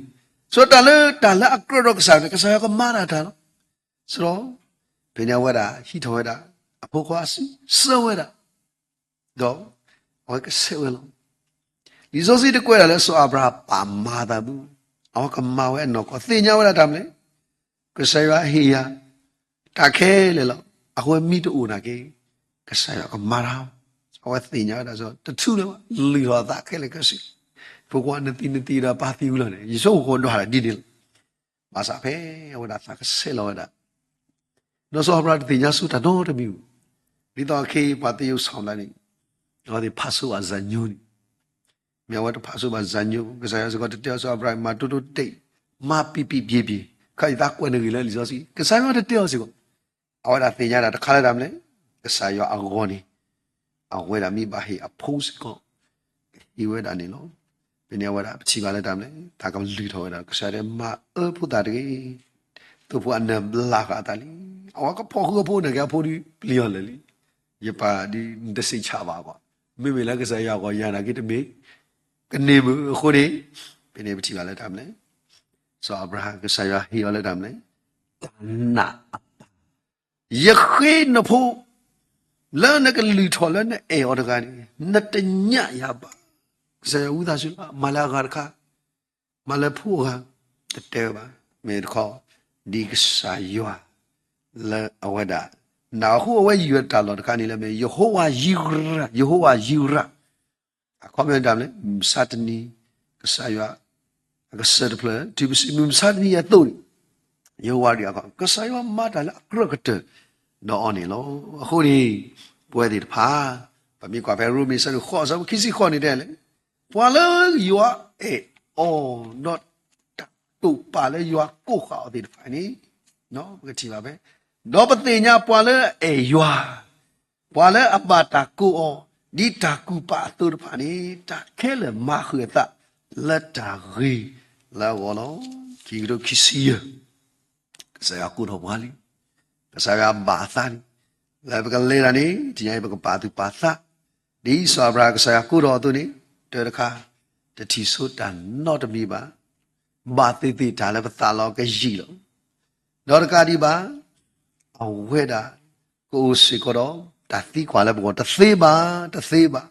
ဆိတၢ်လၢတၢ်လၢအကြၢးဒီးကစၢ်န့ၣ် ကစၢ်ယွၤကမၤတၢ်တၢ်လီၤ. ဆိဒီး ဖဲန့ၣ်အဝဲဒၣ်ဟံးထီၣ်ဝဲဒၣ် အဖိခွါအစု ဆှၢဝဲဒၣ် ဒီး အဝဲကဆဲးဝဲလီၤ. လံာ်စီဆှံတကွဲးဒၣ်လၢစီၤအၤဘြၤဟၣ်ပာ်မၤအသးဘၣ်, အဝဲကမၤဝဲအနီၢ်ကီၢ် သ့ၣ်ညါဝဲဒၣ်တၢ်မနုၤလဲၣ်, ကစၢ်ယွၤဟ့ၣ်ယၤ တၢ်ခဲလၢာ်လီၤ. အဃိမ့ၢ်တအိၣ်နာ်က့ ကစၢ်ယွၤကမၤတၢ်, အဝဲသ့ၣ်ညါဝဲဒၣ် တထူလၢၤဘၣ်, လုၢ်ထီၣ်အသးခဲလၢာ်ခဲဆ့, ဖိခွါနသံနသံဒီးပၢ်သံဝံၤလီၤန့ၣ် ယဆိကမိၣ်ဃိဒွးဒ်န့ၣ်လီၤ. ဘၣ်ဆၣ်ဖဲအဝဲဒၣ်သးကဆဲးလီၤဝဲဒၣ် ဒီးစီၤအၤဘြၤဟၣ်တသ့ၣ်ညါဆူတၢ်နီတမံၤဘၣ်. ဒ်သိးခဲအံၤပှၤသယုၢ်စီၤပၤန့ၣ် အဝဲသ့ၣ်ဖးဆိဘၣ်စၢ်ညိန့ၣ်, မ့ၢ်အဝဲတဖးဆိဘၣ်စၢ်ညိ ကစၢ်ယွၤစ့ၢ်ကီးတတဲအီၤ စီၤအၤဘြၤဟၣ် မၤတိၢ်တိၢ်တ့ၢ် မၤပံာ်ပံာ်ပျံၤပျံၤ, ခဲအံၤသးကွဲးန့ၢ်ဂ့ၤလၢလံာ်စီဆှံ ကစၢ်ယွၤတတဲအီၤစ့ၢ်ကီး, အဝဲဒၣ်သ့ၣ်ညါဒၣ်တခါလၢတၢ်မနုၤလဲၣ်, ကစၢ်ယွၤအဂီၢ်န့ၣ် အဝဲဒၣ်မ့ၢ်ဘၣ်ဟ့ၣ်အဖိစ့ၢ်ကီး ကဟ့ၣ်ဝဲဒၣ်န့ၣ်လီၤ. ဖဲန့ၣ်အဝဲဒၣ်ပထံၣ်ဘၣ်လၢတၢ်မနုၤလဲၣ်, တၢ်ကလုၢ်ထီၣ်ဝဲဒၣ် ကစၢ်ယွၤတဲမၤအၢဖိသၣ်တဂ့ၤ, သိဖိအနၢၤဘျါဃာ်အသးလံ. အဝဲကဖီၣ်ဃုာ်အဖိန့ၣ်က့ အဖိဒုးပျံၤအီၤလၢာ်လံ. ယပၢ်ဒ်နတစံးဆၣ်ဘၣ်ဘၣ်, မ့မ့ၢ်လၢကစၢ်ယွၤအဂီၢ်ယၤနာ်က့တမ့ၢ် ကန့ၢ်မုာ်အဃိန့ၣ်, ဖဲန့ၣ်ပထံၣ်ဘၣ်လၢတၢ်မနုၤလဲၣ်, စီၤအၤဘြၤဟၣ် ကစၢ်ယွၤဟ့ၣ်အီၤလၢတၢ်မနုၤလဲၣ်, တၢ်နာ်အပၢ် ယဃ့နဖိ လၢနကလုၢ်ထီၣ်လၢနအဲၣ်အီၤတဂၤန့ၣ် နတညၣ်ယၤဘၣ်. ကစၢ်ယွၤဝံသးစူၤလီၤ မၤလၢအဂၤတခါ, မၤလၢဖိအဂၤ, တတဲဝဲဘၣ်. မ့ၢ်တခီ, ဒ်ကစၢ်ယွၤ လၢအဝဲဒၣ် နာ်အဃိအဝဲယုၢ်ဝဲတၢ်လီၢ်တခါန့ၣ်လၢမ့ၢ် ယဟိဝၤယံရး, ယဟိဝၤယံရး အခီပညီတၢ်မနုၤလဲၣ်, မုၢ်မဆါတနံၤ ကစၢ်ယွၤ အကစၢၢ်တဖျၢၣ် တုၤပစံးမုၢ်မဆါတနံၤအသိးန့ၣ်, ယဟိဝၤဒံးအခီ ကစၢ်ယွၤမၤတၢ်လၢအကြၢးကတၢၢ်ဒီးအီၤန့ၣ်လီၤ. အဃိန့ၣ် ပဝဲသ့ၣ်တဖၣ် ပမ့ၢ်ကွၢ်ဖဲရိမ့ၤ အဆၢဒိၣ်ဃိး အဆၢဖိခံဆံဃိးန့ၣ်တဲလဲၣ်, ပှၤလၢယွၤအဲၣ်အီၤ ဒီးတၢ်တိာ်ပာ်လၢယွၤကိးဃာ်အီၤသ့ၣ်တဖၣ်န့ၣ်, ပကထံၣ်ဘၣ်ဖဲ, ဒီးပသ့ၣ်ညါပှၤလၢအအဲၣ်ယွၤ, ပှၤလၢအဘၣ်တၢ်ကိးအီၤ ဒ်တၢ်ကူၣ်ပာ်အသိးတဖၣ်န့ၣ်, တၢ်ခဲလၢာ်မၤဃုာ်အသး လၢတၢ်ဂ့ၤလၢအဂီၢ်လီၤ. ခံကထိခံဆံယဲၢ် ကစၢ်ယွၤကိးထီၣ်ပှၤလံ, ကစၢ်ယွၤဘၣ်အသးလံ, လၢပကလဲၤတၢ်န့ၣ် တနံၤအံၤပကပာ်သူၣ်ပာ်သး, ဒ်စီၤအၤဘြၤဟၣ်ကစၢ်ယွၤကိးထီၣ်အသိးန့ၣ်, တၢ်တခါ, တထံၣ်ဆိတၢ်နီတမံၤဘၣ်, ဘၣ်သ့ၣ်သ့ၣ်တၢ်လၢပသးလီၤကယံာ်လီၤ. ဒီးတကးဒံးဘၣ်, အဝဲဒၣ်ကအိၣ်စ့ၢ်ကီးဒီး တၢ်သံကွၢ်လၢပဂီၢ် တသ့ဘၣ်, တသ့ဘၣ်.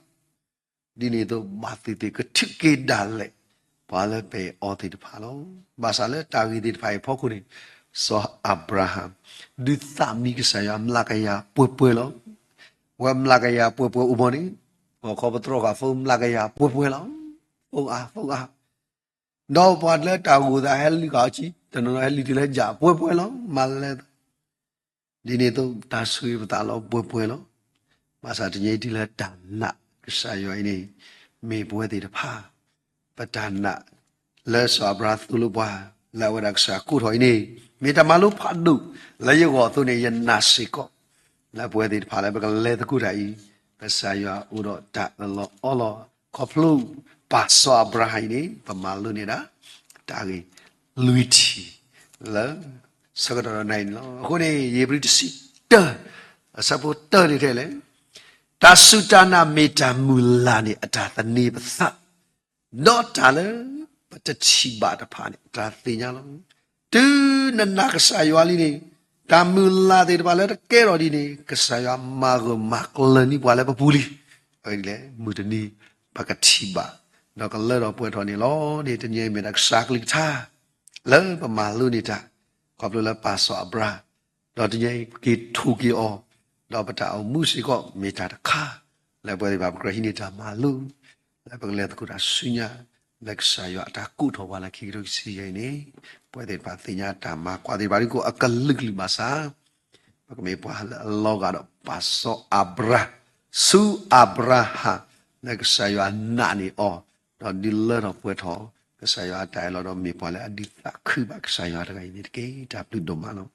ဒ်န့ၣ်အသိး ဘၣ်သ့ၣ်သ့ၣ်ကထုးက့ၤဒၣ်လဲာ် ပှၤလၢပအဲၣ်အီၤသ့ၣ်တဖၣ်လီၤ. ဘၣ်ဆၣ်လၢတၢ်ဂ့ၢ်သ့ၣ်တဖၣ်အံၤအဖီခိၣ်န့ၣ်, စီၤအၤဘြၤဟၣ် ဒုးသးမံကစၢ်ယွၤမျးကယၤပှဲၤပှဲၤလီၤ. ဝဲမျးကယၤပှဲၤပှဲၤအိၣ်ဘီန့ၣ်, ဂီၤခီပတြီဃာ်ဖိမျးကယၤပှဲၤပှဲၤလီၤ. ဖိအါ, ဖိအါ. ဒီးပှၤလၢတၢ်ဂိၢ်သးဟဲလံဃာ်အီၤကံ, တနီၤနီၤဟဲလံတုၤလၢယၣ်ပှဲၤပှဲၤလီၤ. မၤလဲၣ် ဒ်န့ၣ်အသိး တၢ်ဆိၣ်ဂ့ၤပသးလီၤပှဲၤပှဲၤလီၤ. ဘၣ်ဆၣ်တနံၤအံၤတုၤလၢတၢ်နာ်ကစၢ်ယွၤအံၤန့ၣ်, မ့ၢ်ပဝဲသ့ၣ်တဖၣ် ပတၢ်နာ်လၢစီၤအၤဘြၤဟၣ်သိၣ်လိပှၤ လၢအဝဲဒၣ်ကစၢ်ယွၤကိးထီၣ်အံၤန့ၣ်, မ့ၢ်တၢ်မၤလိဖးဒိၣ်လၢယဂီၢ်အသိးန့ၣ် ယနာ်စ့ၢ်ကီး လၢပဝဲသ့ၣ်တဖၣ်လၢပကလဲၤသကိးတၢ်အံၤ, ကစၢ်ယွၤအိၣ်ဒီးတၢ်အၢၣ်လီၤအီလီၤ, ခီဖျိပာ်စီၤအၤဘြၤဟၣ်အံၤန့ၣ် ပမၤလိန့ၢ်ဒၣ် တၢ်ဂ့ၢ်လွံၢ်ထံၣ် လၢ ဆၢကတီၢ်နံၤအံၤန့ၣ်လီၤ. အဃိန့ၣ် ဧ့ၤဘြံၤတဆံတၢ အဆၢဖိတၢန့ၣ်တဲလဲၣ်, တၢ်စူၢ်တၢ်နာ်မ့ၢ်တၢ်မုၢ်လၢ်န့ၣ် အတၢ်သန့ၤပသး, ဒီးတၢ်လၢပတထံၣ်ဘၣ်တဖၣ်န့ၣ် တၢ်သ့ၣ်ညါလီၤ. တုၤနနာ်ကစၢ်ယွၤလံန့ၣ်, တၢ်မုၢ်လၢ်သ့ၣ်တဖၣ်လၢတကဲထီၣ်ဒ်န့ၣ် ကစၢ်ယွၤမၤဂၢၢ်မၤကျၢၤန့ၢ်ပှၤလၢပပူၤလံ. အဂ့ၢ်ဒ်လဲၣ်, မုၢ်တနံၤ ပကထံၣ်ဘၣ် ဒီးကလၢထီၣ်ပှဲၤထီၣ်န့ၣ်လီၤ. န့ၣ်တနံၤအံၤမ့ၢ်ဒၣ်ကစၢ်ကလုၢ်ကထါ လၢပမၤလိန့ၢ်တၢ် ခီဖျိလၢပာ်စီၤအၤဘြၤဟၣ်, ဒီးတနံၤအံၤပက့ၤထိၣ်က့ၤအီၤ, ဒီးပတၢ်အိၣ်မူစ့ၢ်ကီးမ့ၢ်တၢ်တခါ လၢပဝဲသ့ၣ်တဖၣ်ပကြၢးဟံးန့ၢ်တၢ်မၤလိ, လၢပကလဲၤသကိးတၢ်ဆူညါ, လၢကစၢ်ယွၤအတၢ်ကိးထီၣ်ပှၤလၢခံကထိခံဆံယဲၢ်အံၤန့ၣ်, ပဝဲသ့ၣ်တဖၣ်သ့ၣ်ညါတၢ်မၤကွၢ်သ့ၣ်တဖၣ်ဒ်ကိးအကလုာ်ကလုာ်ဘၣ်ဆၣ် ပကမ့ၢ်ပှၤလၢအလီၤဂာ်ဒီးပာ်စီၤအၤဘြၤဟၣ်, ဆူအၤဘြၤဟၣ်, လၢကစၢ်ယွၤနာ်န့ၢ်အီၤ, ဒီးဒုးလၢထီၣ်ပှဲၤထီၣ် ကစၢ်ယွၤအတၢ်အၢၣ်လီၤဒီးမ့ၢ်ပှၤလၢအဒုးသးခုဘၣ်ကစၢ်ယွၤတဂၤအံၤန့ၣ်တက့ၢ်. တၢ်ဘျုးဒိၣ်မးလီၤ.